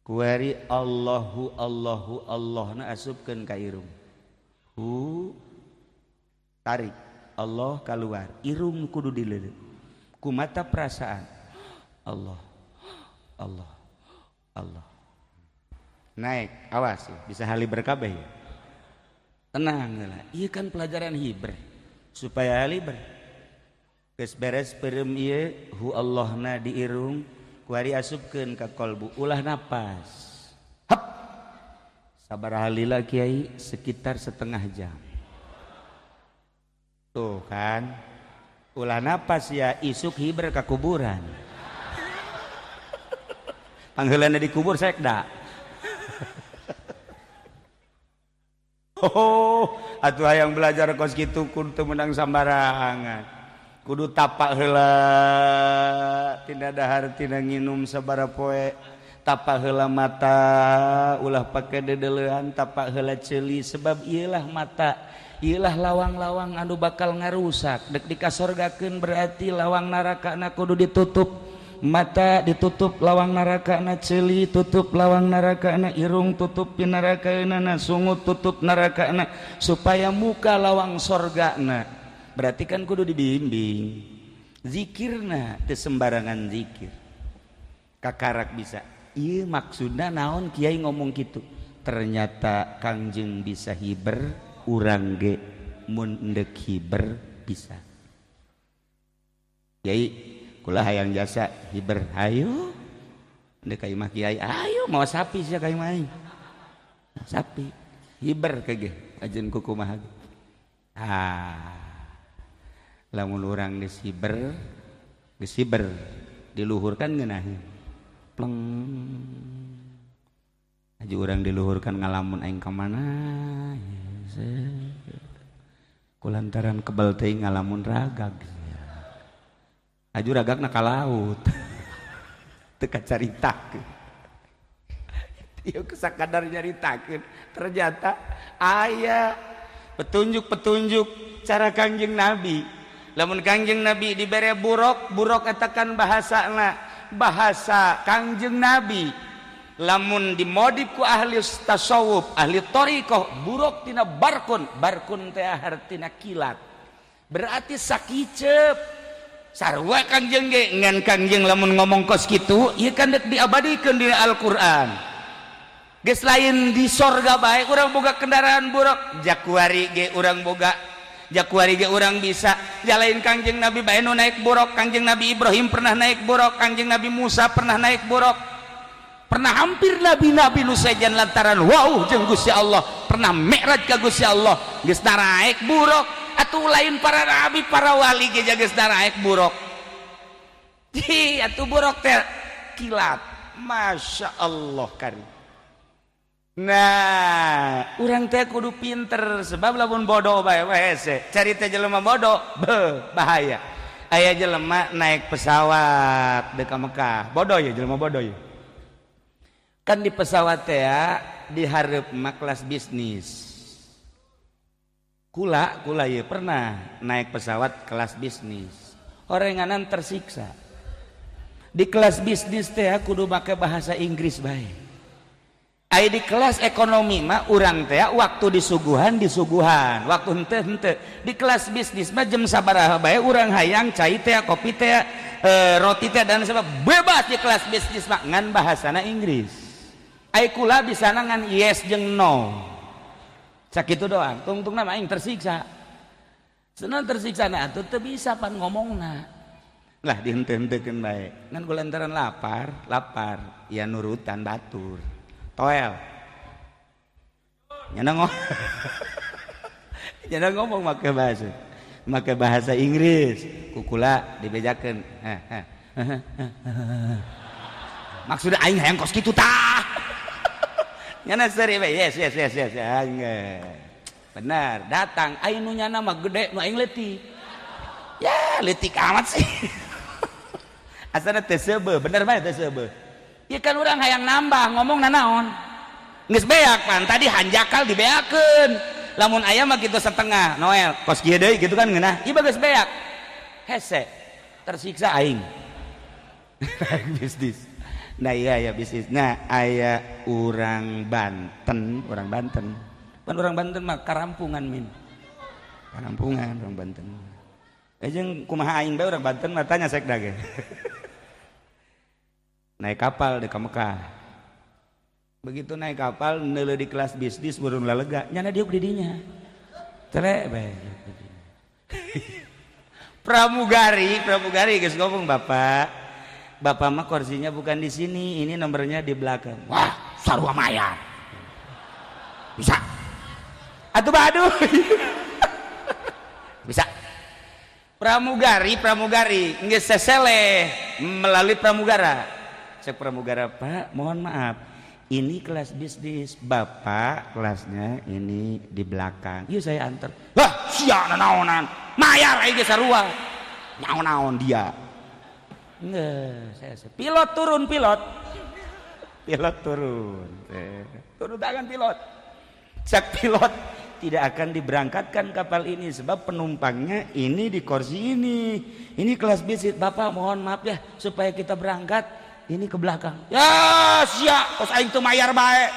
Kuari Allahu Allahu Allahna asupkeun ka irung. Hu tarik. Allah keluar irung kudu dileuleut ku mata perasaan Allah Allah Allah naik awas bisa haliber kabeh ya. Tenang lah ieu kan pelajaran hiber supaya haliber geus beres peureum ieu hu Allahna di irung kuari asupkeun ka kolbu ulah napas hap sabaraha lila kiai sekitar setengah jam tuh kan ulah napas ya isuk hiber ka kuburan pangheulana dikubur sekda. Oh, atuh hayang belajar kos kitu kudu teu meunang sambarangan. Kudu tapak heula tina dahar tina nginum sabaraha poe, tapak heula mata ulah pake dedeleuan, tapak heula ceuli sebab ieulah mata, ieulah lawang-lawang anu bakal ngarusak. Dek dikasorgakeun berarti lawang narakana kudu ditutup. Mata ditutup lawang narakana, ceuli tutup lawang narakana, irung tutup pinarakana, sungut tutup narakana supaya muka lawang sorgana. Berarti kan kudu dibimbing. Zikirna teu sembarangan zikir. Kakarak bisa. Ieu maksudna naon kiai ngomong kitu? Ternyata Kangjeng bisa hiber, urang ge mun endek hiber bisa. Kiai kula hayang jasa hiber hayu ndek ka imah kiai ayo mau sapi sia ka imah aing sapi hiber kege ajeun ku kumaha ah lamun urang geus hiber diluhurkan ngeunaheun pleng aju urang diluhurkan ngalamun aing ka mana kulantaran kebel teuing ngalamun ragag aju ragakna ka laut teu kacaritakeun ieu sakadar nyaritakeun ternyata aya petunjuk-petunjuk cara Kangjeng Nabi. Lamun Kangjeng Nabi dibere buruk, buruk eta kan bahasana bahasa Kangjeng Nabi. Lamun dimodif ku ahli tasawuf, ahli thariqah, buruk tina barkun, barkun teh hartina kilat. Berarti sakiceup sarua Kangjeng ge ngan Kangjeng lamun ngomong kos kitu ieu kan dek diabadikeun di Al-Qur'an. Geus lain di sorga bae urang boga kendaraan buruk, jakuari ge urang boga, jakuari ge urang bisa. Jalain Kangjeng Nabi bae nu naik buruk, Kangjeng Nabi Ibrahim pernah naik buruk, Kangjeng Nabi Musa pernah naik buruk. Pernah hampir nabi-nabi nu sejen lantaran wow jeung Gusti Allah, pernah mi'raj ka Gusti Allah, geus naik buruk. Atuh lain para nabi, para wali ge geus naraek buruk. Ji, atuh buruk teh kilat. Masya Allah kari. Nah, urang teh kudu pinter sebab lamun bodoh bae hese. Cari teh jelema bodoh, beuh, bahaya. Aya jelema naik pesawat deuk ka Mekah. Bodoh ya jelema bodoh ya. Kan di pesawat teh dihareup mah kelas bisnis. Kula ya pernah naik pesawat kelas bisnis. Orenganan tersiksa. Di kelas bisnis teh kudu make bahasa Inggris bae. Ai di kelas ekonomi mah urang teh waktu disuguhan, waktu henteu. Di kelas bisnis mah jam sabaraha bae urang hayang cai teh, kopi teh, roti teh dan sebab bebas di kelas bisnis mah ngan bahasana Inggris. Ai kula bisa ngan yes jeung no. Sakitu doang, tungtungna mah aing tersiksa. Senang tersiksa na atuh teu bisa pan ngomongna. Lah dihenteu-henteukeun bae. Ngan kulantaran lapar, ya nurutan batur. Toel. Nyana ngomong. Nyana ngomong make bahasa Inggris. Kukula dibejakeun. Maksudna aing hayang kos kitu tah. Nyana seri bae, yes. Benar, datang aing nu nyana mah gede, nu aing leutik. Ya, leutik amat sih. Asana teu seubeuh, bener bae teu seubeuh. Ieu kan urang hayang nambah ngomong nanaon. Geus beak pan tadi hanjakal dibeakeun. Lamun aya mah kitu setengah, Noel, kos kieu deui kitu kan ngeunah. Ieu geus beak. Hese, tersiksa aing. Bisnis. Nah iya ya bisnis. Nah aya orang Banten. Pan orang Banten mah karampungan min. Panampungan orang Banten. Jeung kumaha aing bae orang Banten mah tanya sekda ge. Naik kapal di Mekah. Begitu naik kapal neuleuh di kelas bisnis burung lalega, nyana diuk di dinya. Tere bae. Pramugari, pramugari geus ngomong, "Bapak, bapak mah kursinya bukan di sini, ini nomornya di belakang." Wah, sarua mayar. Bisa. Atuh baduh. Bisa. Pramugari, pramugari geus seseleh melalui pramugara. Cek pramugara, "Pak, mohon maaf, ini kelas bisnis, bapak kelasnya ini di belakang. Yuk saya antar." Wah, sia naonan, mayar aing ge sarua. Naon-naon dia. Enggak, saya pilot turun, pilot. Pilot turun. Turun tangan pilot. Cek pilot, tidak akan diberangkatkan kapal ini sebab penumpangnya ini di kursi ini. Ini kelas bisnis, bapak mohon maaf ya, supaya kita berangkat ini ke belakang. Ya sia, kos aing teu mayar bae.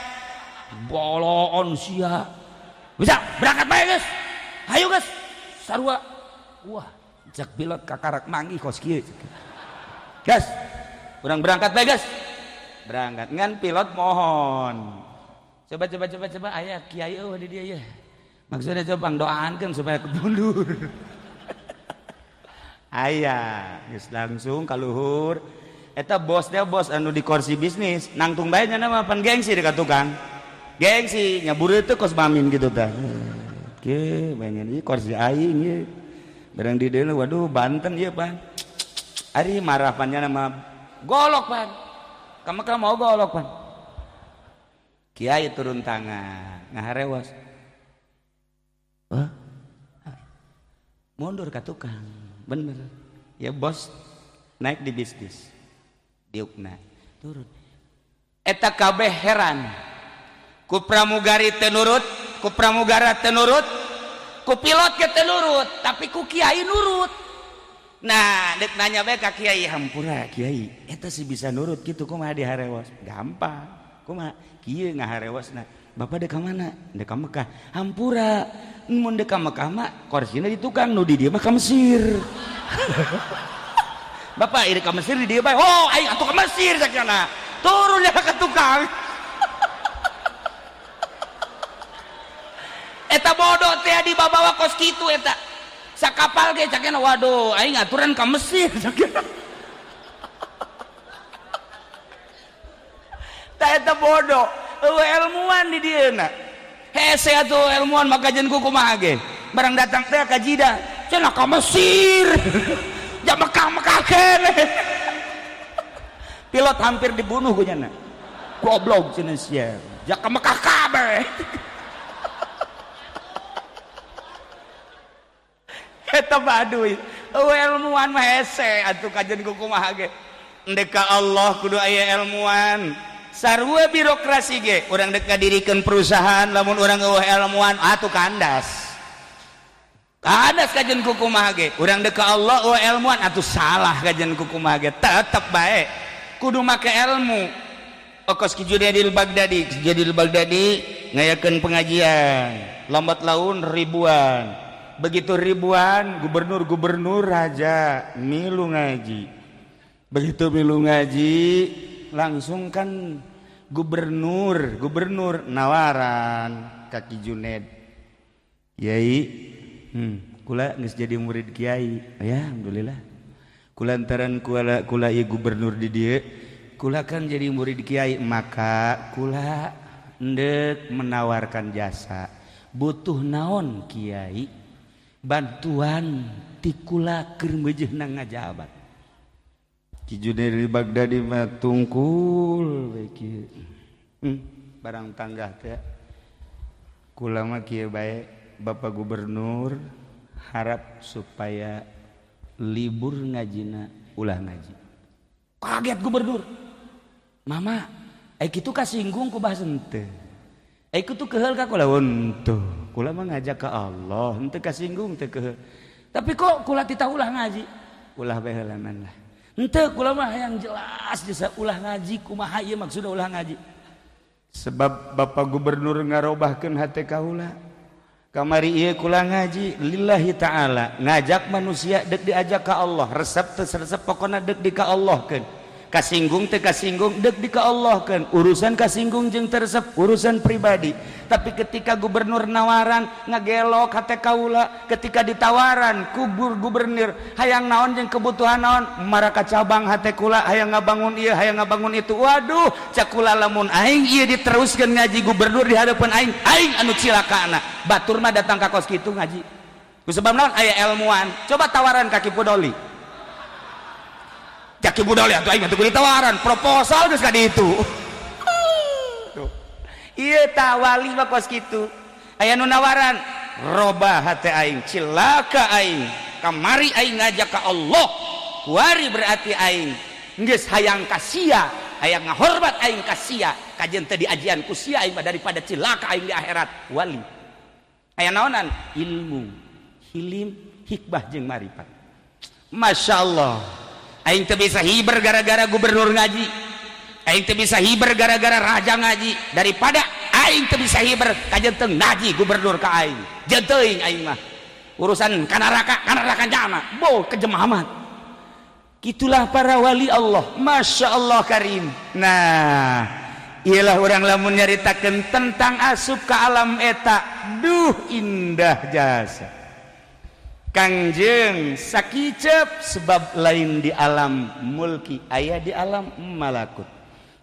Boloon sia. Bisa berangkat bae geus. Hayu geus. Sarua. Wah, cek pilot kakarak manggih kos kieu. Gas. Urang berangkat bae geus. Berangkat. Ngan pilot mohon. Coba coba coba coba aya kiai eueuh di dieu ya. Maksudnya coba pangdoaankeun supaya mundur. Aya, geus langsung kaluhur. Eta bosnya bos anu di kursi bisnis nangtung bae nya mah pan gengsi dekat tukang gengsi nyabur itu kos mamin gitu tah. Oke, banyak ini kursi aing ye barang di dieu, waduh Banten ieu pan ari marah pan nya nama golok pan kamu kan mau golok pan. Kiai turun tangan ngaharewas. Hah? Mundur ka tukang bener ya, bos naik di bisnis diukna turun. Eta kabeh heran ku pramugari teu nurut, ku pramugara teu nurut, ku pilot ge teu nurut, tapi ku kiai nurut. Nah, dek nanya bae ka kiai, hampura kiai, eta sih bisa nurut kitu kumaha diharewas? Gampang. Kumaha? Kieu ngaharewasna. Bapak dek ka mana? Dek ka Mekah. Hampura, mun dek ka Mekah mah korsina di tukang, nu di dieu mah ka Mesir. Bapak ini ke Mesir di dia bae. Oh, aing atuh ke Mesir sakjana. Turun ya ke tukang. Eta bodoh teh dibawa kos kitu eta. Sakapal ge cakena waduh, aing aturan ke Mesir sakjana. Tah eta bodoh, eueuh ilmuwan di dieuna. Hese atuh ilmuwan maka jeung kumaha ge. Barang datang teh ka Jidah, cenah ka Mesir. Ya Mekah-Mekah kene. Pilot hampir dibunuh ku nyana. Goblok cenah sia. Ja ka Mekah kabeh. Eta baduy. Eueuh ilmuwan mah hese atuh kajen ku kumaha ge. Endek ka Allah kudu aya ilmuwan. Sarua birokrasi ge urang dek ngadirikeun perusahaan lamun urang eueuh ilmuwan atuh kandas. Kandas kajen kukumaha ge urang dek ka Allah eueuh ilmuwan atuh salah kajen kukumaha ge tetep bae kudu make ilmu. Okos ki Junaidil Baghdadi, Junaidil Baghdadi ngayakeun pengajian lambat laun ribuan, begitu ribuan gubernur-gubernur raja milu ngaji. Begitu milu ngaji langsung kan gubernur gubernur nawaran ka Ki Junaid, Kiai, kula geus jadi murid kiai. Ya alhamdulillah. Kulantaran kula kula ieu gubernur di dieu, kula kan jadi murid kiai, maka kula endek menawarkan jasa. Butuh naon kiai? Bantuan ti kula keur meujeuna ngajabat. Ki Junaid Baghdadi mah tungkul we kieu. Barang tanggah teh. Kula mah kieu bae. Bapak Gubernur harap supaya libur ngajina ulah ngaji. Kaget gubernur. Mama, kitu kasinggung ku bahasa henteu. Kitu keheul ka kula henteu. Kula mah ngajak ka Allah, henteu kasinggung teu keheul. Tapi kok kula titah ulah ngaji? Ulah bae heulanan lah. Henteu kula mah hayang jelas jasa ulah ngaji kumaha ieu maksudna ulah ngaji. Sebab Bapak Gubernur ngarobahkeun hate kaula. Kamari ieu kula ngaji lillahi ta'ala, ngajak manusia dek diajak ka Allah, resep teu resep pokona dek di ka Allah keun. Kasinggung teu kasinggung dek di ka Allah keun. Urusan kasinggung jeung teu resep urusan pribadi. Tapi ketika gubernur nawaran ngagelok hate kaula, ketika ditawaran kubur gubernur hayang naon jeung kebutuhan naon, maraka cabang hate kula, hayang ngabangun ieu, hayang ngabangun itu. Waduh, cak kula, lamun aing ieu diteruskeun ngaji gubernur di hadapan aing, aing anu cilakana. Batur mah datang ka kos kitu ngaji. Ku sebab naon? Aya ilmuwan. Coba tawaran ka Ki Pudoli. Cak Ki Pudoli, atuh aing mah teu kudu ditawaran, proposal geus ka ditu. Tuh. Ieu tah wali mah kos kitu. Aya nu nawaran, robah hate aing, cilaka aing. Kamari aing ngajak ka Allah, kuari berarti aing geus hayang ka sia, hayang ngahormat aing ka sia, kajeun teh diajian ku sia aing mah daripada cilaka aing di akhirat. Wali. Aya naonan? Ilmu, hilim, hikmah jeung marifat. Masya Allah. Aing teu bisa hiber gara-gara gubernur ngaji. Aing teu bisa hiber gara-gara raja ngaji. Daripada aing teu bisa hiber kajeun teu ngaji gubernur ka aing. Jeung teuing aing mah. Urusan ka neraka, ka neraka jama. Bo kejem amat. Itulah para wali Allah. Masya Allah karim. Nah, ialah orang lamun nyaritakeun tentang asup ke alam eta, duh, indah jasa. Kangjeng sakicep sebab lain di alam mulki, aya di alam malakut.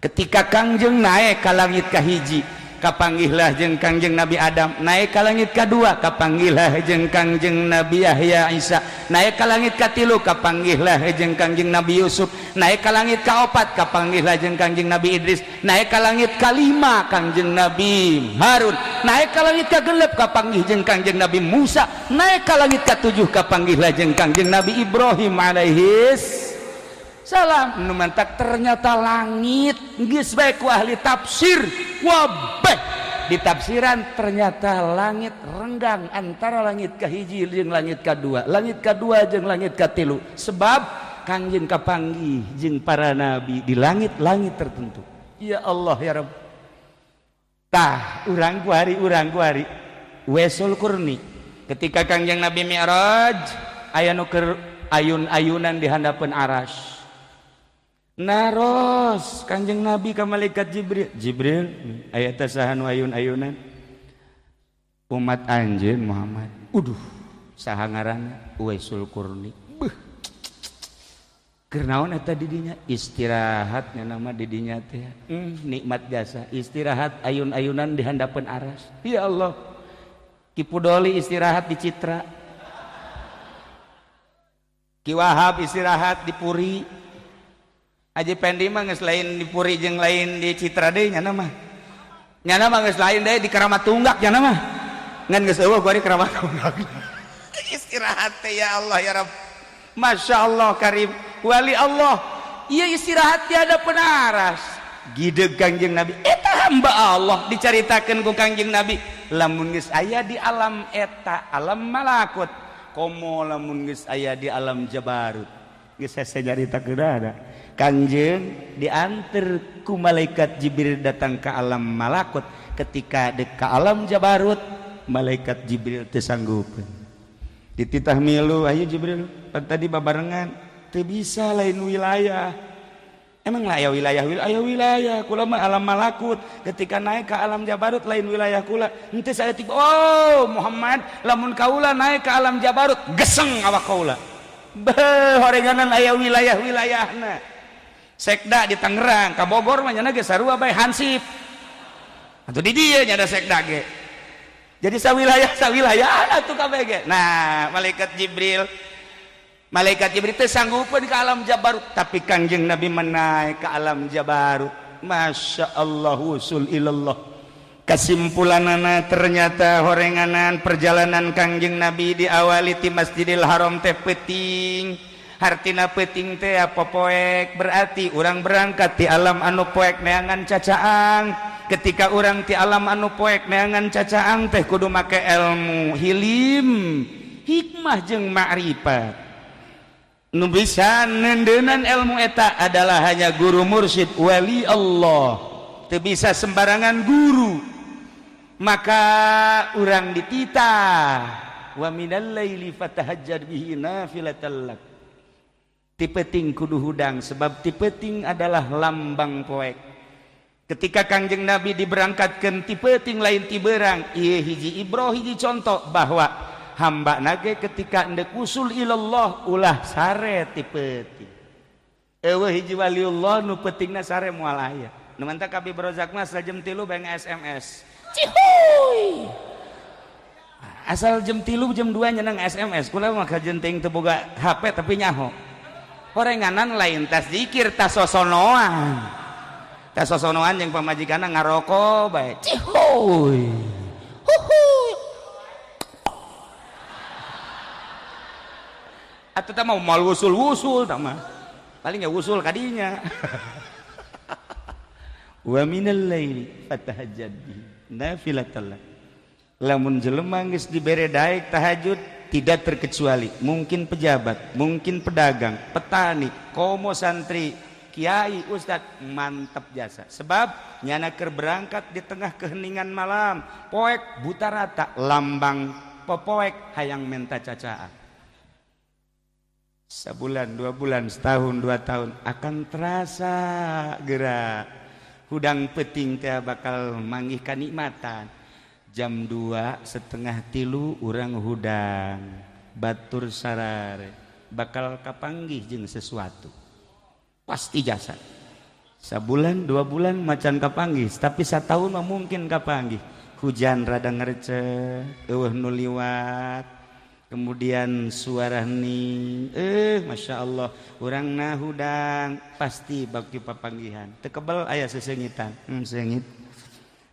Ketika Kangjeng naik ka langit kahiji, kapanggihlah jeung Kangjeng Nabi Adam. Naik ka langit kadua, kapanggihlah jeung Kangjeng Nabi Yahya Isa. Naik ka langit katilu, kapanggihlah jeung Kangjeng Nabi Yusuf. Naik ka langit kaopat, kapanggihlah jeung Kangjeng Nabi Idris. Naik ka langit kalima, Kangjeng Nabi Harun. Naik ka langit kagenep, kapanggih jeung Kangjeng Nabi Musa. Naik ka langit katujuh, kapanggihlah jeung Kangjeng Nabi Ibrahim alaihis salam. Nu mantak ternyata langit geus bae ku ahli tafsir wabeh ditafsiran, ternyata langit renggang antara langit kahiji jeung langit kadua, langit kadua jeung langit katilu, sebab Kangjeng kapanggih jeung para nabi di langit-langit tertentu. Ya Allah ya Rabb. Tah, urang kuari, urang kuari Wesul Kurni ketika Kangjeng Nabi Mi'raj, aya nu keur ayun-ayunan di handapeun aras. Naros Kanjeng Nabi ka malaikat Jibril, "Jibril, aya teh saha nu ayun-ayunan?" "Umat anjeun, Muhammad." "Uduh, saha ngaranna?" "Uwaisul Qurni." "Beuh, keur naon eta di dinya?" "Istirahatnya nama di dinya teh." Nikmat jasa istirahat ayun-ayunan di handapeun aras. Ya Allah. Ki Pudoli istirahat di Citra, Ki Wahab istirahat di Puri, Haji Pendi mah geus lain di Puri jeung lain di Citra deui. Nyana mah, nyana mah geus lain deui, di Keramat Tunggak nyana mah. Ngan geus eueuh gua di Keramat Tunggak istirahat teh. Ya Allah ya Rabb, Masya Allah karim. Wali Allah iya istirahat tiada penaras gideg Kangjeng Nabi, eta hamba Allah. Dicaritakeun ku Kangjeng Nabi, lamun geus aya di alam eta, alam malakut, komo lamun geus aya di alam jabarut. Geus hese nyaritakeun ada. Kangjeng diantar ku malaikat Jibril datang ke alam malakut. Ketika dek ke alam jabarut, malaikat Jibril teu sanggupeun. Dititah milu, "Ayo Jibril, pan tadi babarengan." "Teu bisa, lain wilayah." "Emang lah aya wilayah?" "Wilayah, wilayah kula mah alam malakut. Ketika naik ke alam jabarut lain wilayah kula." Henteu saya tiba. "Oh Muhammad, lamun kaula naik ke alam jabarut, geseng awak kaula." Beuh, horenganan aya wilayah-wilayahna. Sekda di Tangerang ka Bogor mah nyana ge sarua bae, hansip atuh di dieu nya ada sekda ge. Jadi sawilayah sawilayah atuh kabeh ge. Nah, malaikat Jibril teh sanggupeun ke alam jabarut, tapi Kangjeng Nabi menaik ke alam jabarut. Masya Allah, wusul ilallah. Kesimpulanana, ternyata horenganan perjalanan Kangjeng Nabi diawali ti Masjidil Haram teh peuting. Hartina peuting teh apa? Poek. Berarti urang berangkat di alam anu poek neangan cacaang. Ketika urang ti alam anu poek neangan cacaang teh kudu make ilmu hilim, hikmah jeung ma'rifat. Nu bisa nendenan ilmu eta adalah hanya guru mursyid wali Allah. Teu bisa sembarangan guru. Maka urang dititah wa minal laili fatahajjad bihi nafilatal lak. Ti peuting kudu hudang sebab ti peuting adalah lambang poek. Ketika Kangjeng Nabi diberangkatkan ti peuting lain ti beurang, ieu hiji ibroh hiji contoh bahwa hamba nage ketika endek usul ilallah ulah sare ti peuting. Eueuh hiji waliullah nu peutingna sare moal aya. Nu mantap kabeh Rozak mah asal jam 3 bae SMS. Cihuy. Asal jam 3 jam 2 nyeneng SMS. Kula mah kajen teuing teu boga HP tapi nyaho. Horenganan lain tas zikir tas sosonoan. Tas sosonoan jeung pamajikanna ngaroko bae. Cihuy. Huhuy. Atuh tah mau mal wusul-wusul tah mah. Paling ya wusul kadinya. Wa minal laili fatahajjad bihi nafilatal lak. Lamun jelema geus dibere daek tahajud tidak terkecuali mungkin pejabat, mungkin pedagang, petani, komo santri, kiai, ustad, mantap jasa. Sebab nyana keur berangkat di tengah keheningan malam, poek buta rata, lambang popoek hayang menta cacaan. Sebulan, 2 bulan, setahun, 2 tahun akan terasa gerak. Hudang peting teh bakal manggih kanikmatan. Jam 2 setengah 3 urang hudang batur sarare bakal kapanggih jeung sesuatu. Pasti jasa. Sabulan, 2 bulan macan kapanggih, tapi satahun mah mungkin kapanggih. Hujan rada ngerecek, eueuh nu liwat. Kemudian suara hening, masya Allah, urang na hudang pasti baki papanggihan. Teu kebel aya sesengitan, sengit,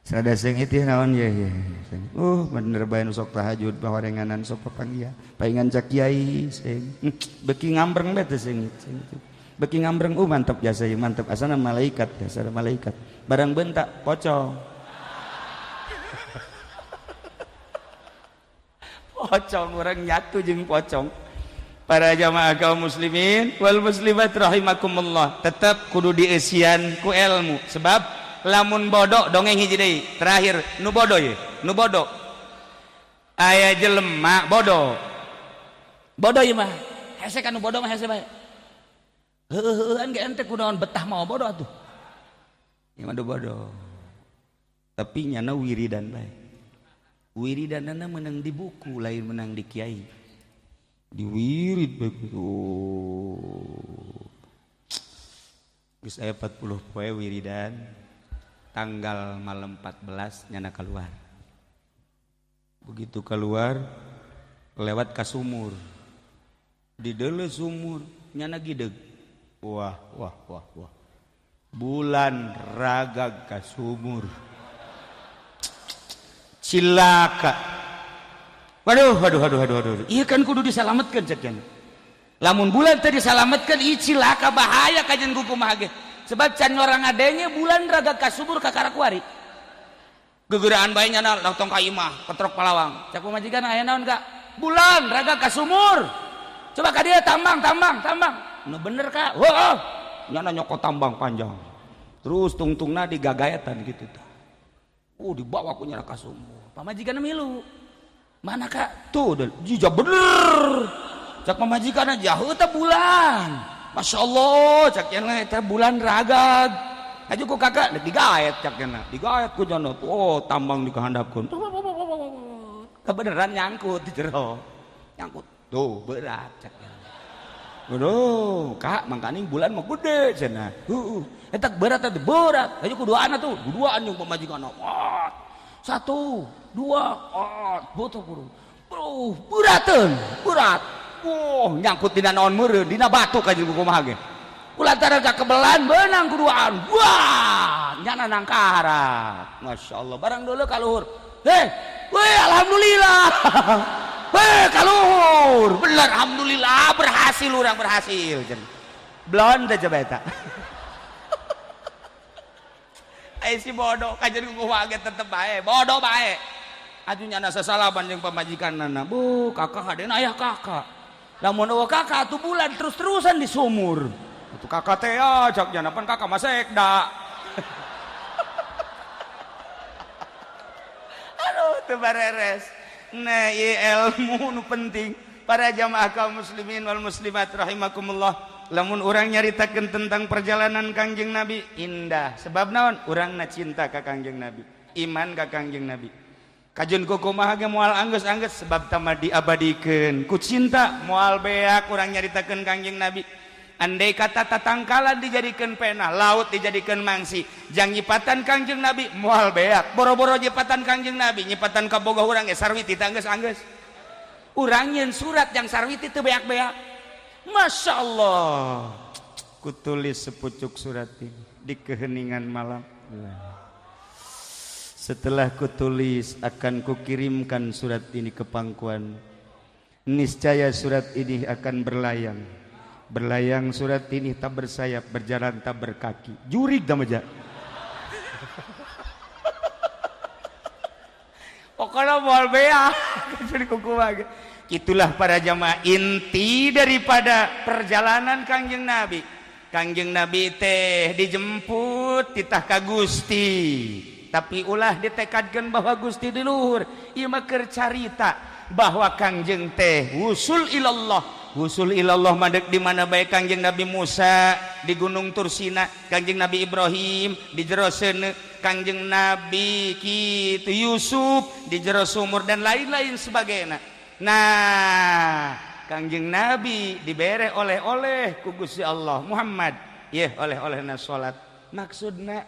sada sengit ya naon ya ya. Bener bae nu sok tahajud bahorenganan sok papanggihan, paingan cak kiai seng, beki ngambreng bae teh sengit, sengit. Beki ngambreng, mantap jasa ieu mantap, asana malaikat, asana malaikat. Barang bentak pocong. Pocong orang nyatu jeung pocong. Para jamaah kaum muslimin wal muslimat rahimakumullah, tetap kudu dieusian ku ilmu. Sebab lamun bodoh dongeng hiji deui. Terakhir nu bodoh ye, nu bodoh. Aya jelema bodoh. Bodoh ieu mah. Hese kan nu bodoh mah hese bae. Heueuh-heueuhan ge ente kunaon betah mau bodoh atuh. Ieu mah bodoh. Tapi nyana wiridan bae. Wiridanana menang di buku lain menang di kiai. Diwirid begitu. Geus aya 40 poe wiridan. Tanggal malam 14 nyana keluar. Begitu keluar lewat ka sumur. Di deuleu sumur nyana gideg. Wah wah wah wah. Bulan ragag ka sumur. Cilaka. Waduh, waduh, waduh, waduh, waduh. Iya kan kudu disalametkeun cek cenah. Lamun bulan teh disalametkeun ieu cilaka bahaya kajen kumaha ge. Sebab can orang adenge bulan raga kasubur ka karakuari. Gegeraan bae nyana langsung ka imah, ketrok palawang. Cak pamajikan aya naon Kak? Bulan raga kasumur. Coba ka dieu tambang, tambang, tambang. Nu bener Kak. Heuh. Nyana nyokot tambang panjang. Terus tungtungna digagaetan kitu tah. Dibawa ku nyana ka sumur. Pamajikan milu. Mana Kak? Tuh, jija bener. Cak pamajikan aja, heuh teh bulan. Masya Allah, cak cenah eta bulan ragag. Aju ku kakak digaet cak cenah. Digaet ku cenah. Oh, tambang dikahandapkeun. Kebeneran nyangkut di jero. Nyangkut. Tuh, berat cak cenah. Aduh, Kak, mangkaning bulan mah gede cenah. Heuh. Eta berat eta berat. Aju kuduaan atuh, kuduaan jeung pamajikan. Wah. 1, 2, butuh kudu. Bro, berateun, berat. Wah, nyangkut dina naon meureun, dina batu ka jeung kumaha ge. Kulantaran kakebelan beunang kuduaan. Wah, nyana nangkarat. Masyaallah, barang deuleu ka luhur. Heh, weh alhamdulillah. Weh kaluhur, bener alhamdulillah berhasil urang berhasil. Blon teh coba eta. Ai si bodoh kajen kumaha ge tetep bae, bodoh bae. Atuh nyana sasalaban jeung pamajikanna. Bu, kakak hadena ayah kakak. Lamun eueuh kakak atuh bulan terus-terusan di sumur. Atuh kakak teh ya cak nyana pan kakak mah sekda. Teu bareres. Nah, ieu ilmu nu penting para jamaah kaum muslimin wal muslimat rahimakumullah. Lamun urang nyaritakeun tentang perjalanan Kangjeng Nabi indah, sebab naon? Urangna cinta ka Kangjeng Nabi, iman ka Kangjeng Nabi. Kajeun kumaha ge moal anggeus-anggeus sebab tama diabadikeun ku cinta, moal beak urang nyaritakeun Kangjeng Nabi. Andai kata tatangkalan dijadikeun pena, laut dijadikeun mangsi, jang nyipatan Kangjeng Nabi moal beak. Boro-boro nyipatan Kangjeng Nabi, nyipatan kabogoh urang ge sarwiti teh anggeus-anggeus. Urang nyeun surat jang sarwiti teu beak-beak. Masya Allah, kutulis sepucuk surat ini di keheningan malam. Setelah kutulis akan kukirimkan surat ini ke pangkuan. Niscaya surat ini akan berlayang. Berlayang surat ini tak bersayap, berjalan tak berkaki. Jurig dah maja. Pokoknya moal beak. Itulah para jamaah inti daripada perjalanan Kangjeng Nabi. Kangjeng Nabi teh dijemput titah ka Gusti, tapi ulah ditekadkeun bahwa Gusti di luhur. Ieu mah keur carita bahwa Kangjeng teh wusul ilallah. Wusul ilallah madek di mana bae. Kangjeng Nabi Musa di Gunung Tursina, Kangjeng Nabi Ibrahim di jero seuneu, Kangjeng Nabi kitu Yusuf di jero sumur dan lain-lain sebagainya. Nah, Kangjeng Nabi dibere oleh-oleh ku Gusti Allah Muhammad. Yeuh oleh-olehna salat. Maksudna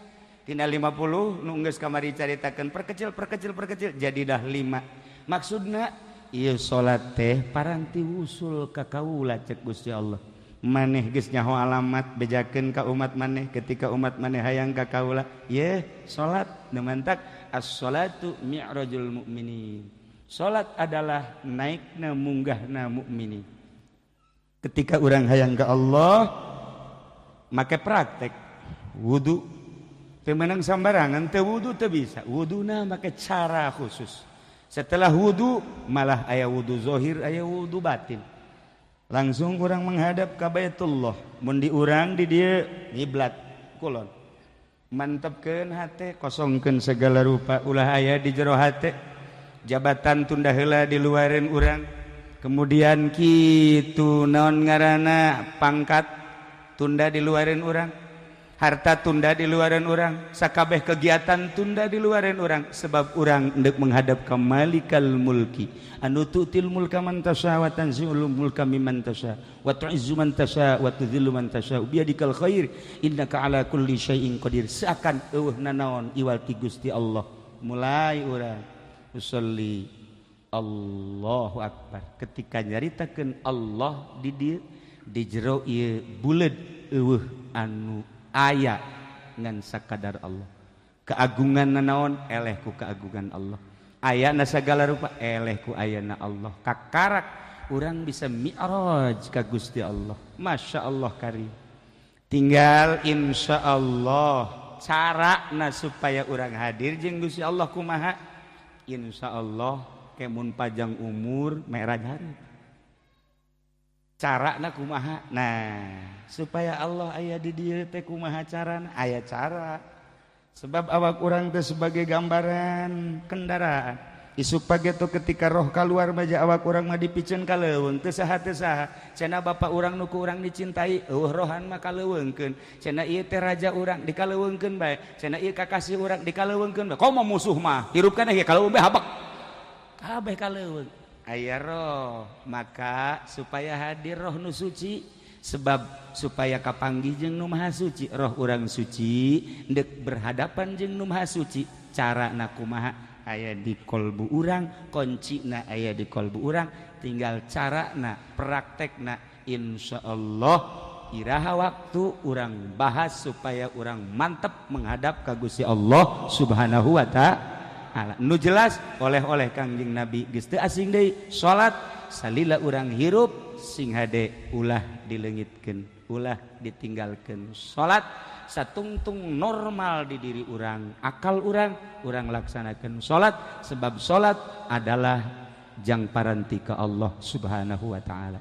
tina 50 nu geus kamari caritakeun perkecil perkecil perkecil jadi dah 5. Maksudna ieu salat teh paranti wusul ka kaula cek Gusti Allah. Maneh geus nyaho alamat bejakeun ka umat maneh ketika umat maneh hayang ka kaula. Yeuh salat nu mantak as-salatu mi'rajul mukminin. Salat adalah naikna munggahna mukminin. Ketika urang hayang ka Allah make praktek wudu teu meunang sambarangan, teu wudu teu bisa. Wuduna make cara khusus. Setelah wudu malah aya wudu zahir, aya wudu batin. Langsung urang menghadap ka Baitullah. Mun di urang di dieu ngiblat kulon. Mantepkeun hate, kosongkeun segala rupa, ulah aya di jero hate. Jabatan tunda heula diluareun urang. Kemudian kitu naon ngaranna pangkat tunda diluareun urang, harta tunda diluareun urang, sakabeh kegiatan tunda diluareun urang, sebab urang endek menghadap ka Malikal Mulki anu tu'til mulka man tasha wa tanzi'ul mulka mimman tasha wa tu'izzu man tasha wa tudhillu man tasha biyadikal khair innaka ala kulli syai'in qadir. Seakan eueuh nanaon iwal ti Gusti Allah. Mulai urang usolli Allahu Akbar. Ketika nyaritakeun Allah di dieu di jero ieu buleud eueuh anu aya ngan sakadar Allah. Keagungan nanaon eleh ku keagungan Allah. Ayana sagala rupa eleh ku ayana Allah. Kakarak urang bisa mi'raj ka Gusti Allah. Masya Allah karim. Tinggal insya Allah carana supaya urang hadir jeung Gusti Allah kumaha. Insya Allah kemun panjang umur mi'raj hari. Carana kumaha? Nah, supaya Allah aya di dieu teh kumaha carana? Aya cara. Sebab awak urang teh sebagai gambaran kendaraan. Isuk pageto ketika roh keluar maja awak urang mah dipiceun ka leuweung teu saha teu saha. Cenah bapak urang nu ku urang dicintai, eueuh rohan mah kaleuweungkeun. Cenah ieu teh raja urang dikaleuweungkeun bae. Cenah ieu kakasih urang dikaleuweungkeun bae. Komo musuh mah hirup kana ieu kaleuweung bae habek. Kabeh kaleuweung. Aya roh, maka supaya hadir roh nu suci, sebab supaya kapanggih jeung nu maha suci, roh urang suci ndek berhadapan jeung nu maha suci, carana kumaha aya di kolbu urang, kuncina aya di kolbu urang, tinggal carana praktekna. Insyaallah iraha waktu urang bahas supaya urang mantep menghadap ka Gusti Allah Subhanahu wa ta'ala. Nu jelas oleh-oleh Kangjeng Nabi geus teu asing deui salat salila urang hirup sing hade ulah dileungitkeun, ulah ditinggalkeun. Salat satungtung normal di diri urang, akal urang, urang laksanakeun salat sebab salat adalah jang paranti ka Allah Subhanahu wa ta'ala.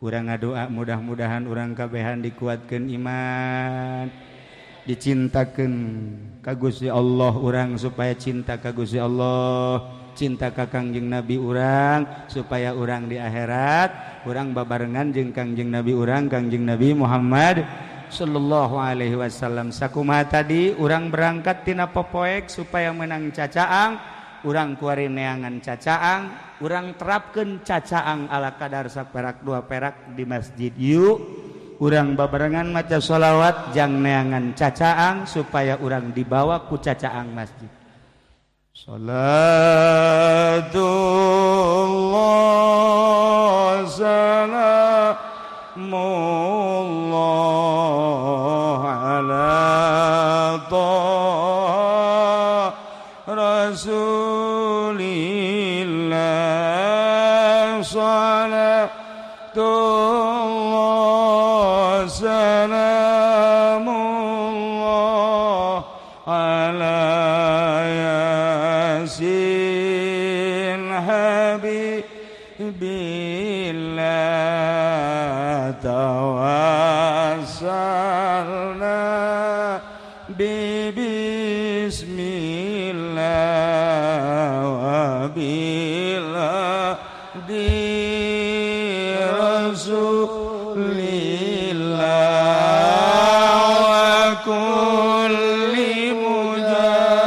Urang ngadoa mudah-mudahan urang kabehan dikuatkeun iman, Dicintakeun ka Gusti Allah urang supaya cinta ka Gusti Allah, cinta ka Kangjeng Nabi urang supaya urang di akhirat urang babarengan jeung Kangjeng Nabi urang, Kangjeng Nabi Muhammad sallallahu alaihi wasallam. Sakumaha tadi urang berangkat tina popoek supaya menang cacaang, urang kuari neangan cacaang, urang terapkeun cacaang ala kadar saperak dua perak di masjid. Yuk urang babarengan maca sholawat jang neangan cacaang supaya urang dibawa ku cacaang masjid. Salatullah salamullah ala taha rasulillah. Salatullah salamullah ala Yasin habibillah. Tawassalna bi bismillah wa billah di rasulillah wa kulli mujahidin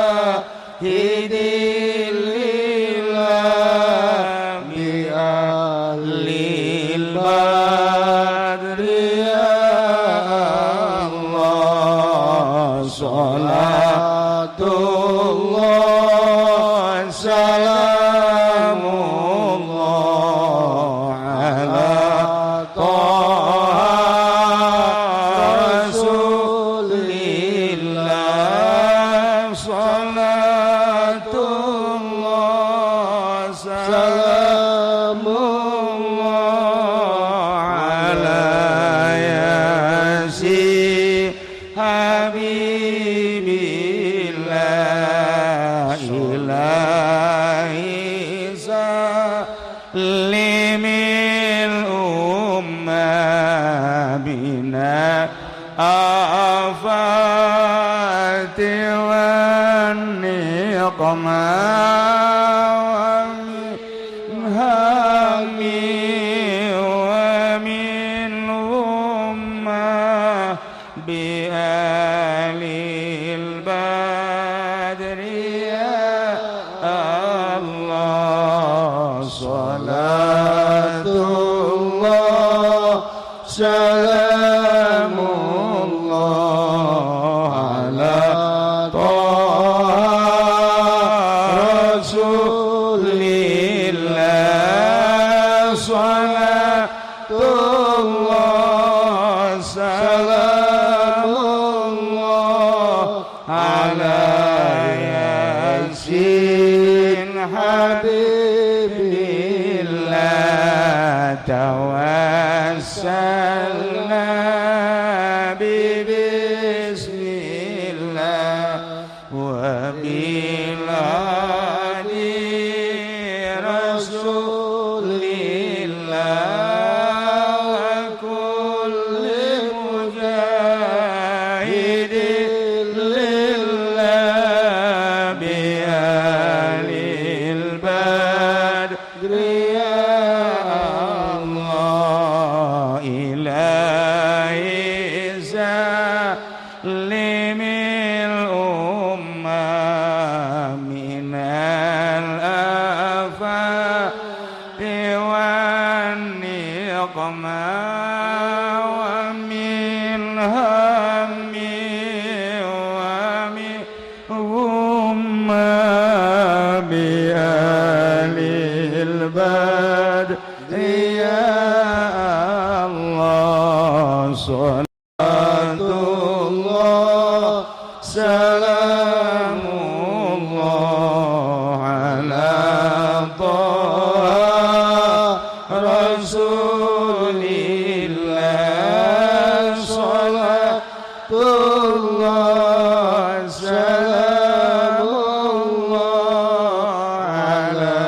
lillah bi ahlil badri ya Allah. Salatullah salamullah ala taha rasulillah. Salatullah salamullah ala Yasin habibillah. Ilahi salimil umma bina afati wan niqma wa min hammi wa min umma bi alil badri ya Allah. Salatullah salamullah ala taha rasulillah. Salatullah salamullah ala Yasin habibillah. Tawassalna bi bismillah wa biladi rasulillah wa kulli mujahidin lillah bi ahlil badri ya Allah. Ilahi salimil umma minal afati wan niqma wa min hammi wa min umma bi ahlil badri ya Allah. Salatullah salamullah ala taha rasulillah. Salatullah salamullah ala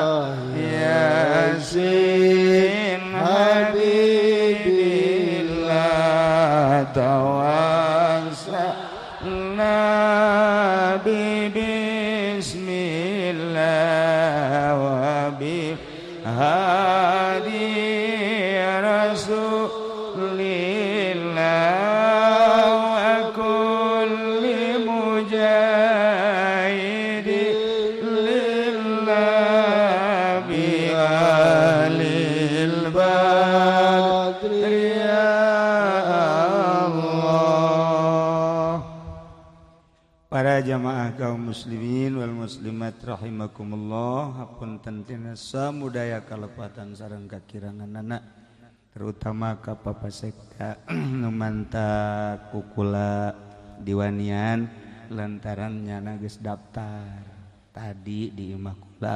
Yasin habibillah. Tawassalna النبي بسم الله وبهادي رسول الله وكل مجاهد لله بآل البدر يا Allah. Para jamaah kaum muslimin wal muslimat rahimakumullah, hapunten tina samudaya kalepatan sareng kakiranganana, terutama ka Papa Sekda nu manta kukula diwanian lantaran nyana geus daftar tadi di imah kula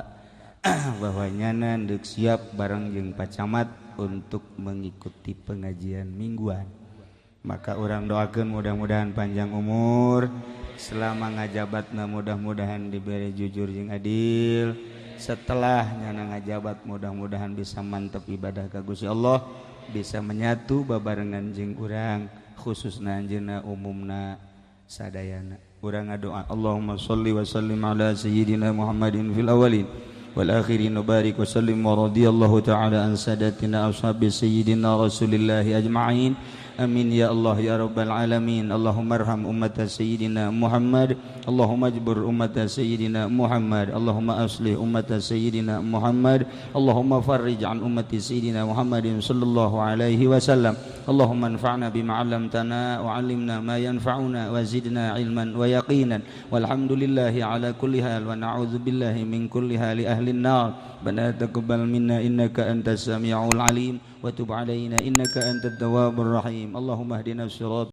bahwa nyana deuk siap bareng jeung Pak Camat untuk mengikuti pengajian mingguan. Maka urang doakeun mudah-mudahan panjang umur, selama ngajabatna mudah-mudahan diberi jujur jeung adil, setelah nyana ngajabat mudah-mudahan bisa mantep ibadah ka Gusti Allah, bisa menyatu babarengan jeung urang khususna anjeunna umumna sadayana. Urang ngadoa Allahumma sholli wa sallim ala sayyidina Muhammadin fil awwalin wal akhirin wa barik wa sallim wa radhiyallahu ta'ala an sadatina ashabi sayyidina Rasulillahi ajma'in. Amin ya Allah ya Rabbal alamin. Allahumma arham ummata sayyidina Muhammad, Allahumma ajbur ummata sayyidina Muhammad, Allahumma aslih ummata sayyidina Muhammad, Allahumma farrij an ummati sayyidina Muhammadin sallallahu alaihi wasallam. Allahumma anfa'na bima 'allamtana wa 'allimna ma yanfa'una wa zidna ilman wa yaqinan. Walhamdulillahi ala kulli hal wa na'udzu billahi min kulli hali ahli an-nar. Bana taqabbal minna innaka antas samiul alim wa tub alaina innaka antat tawwabur rahim. Allahumma hdina sirat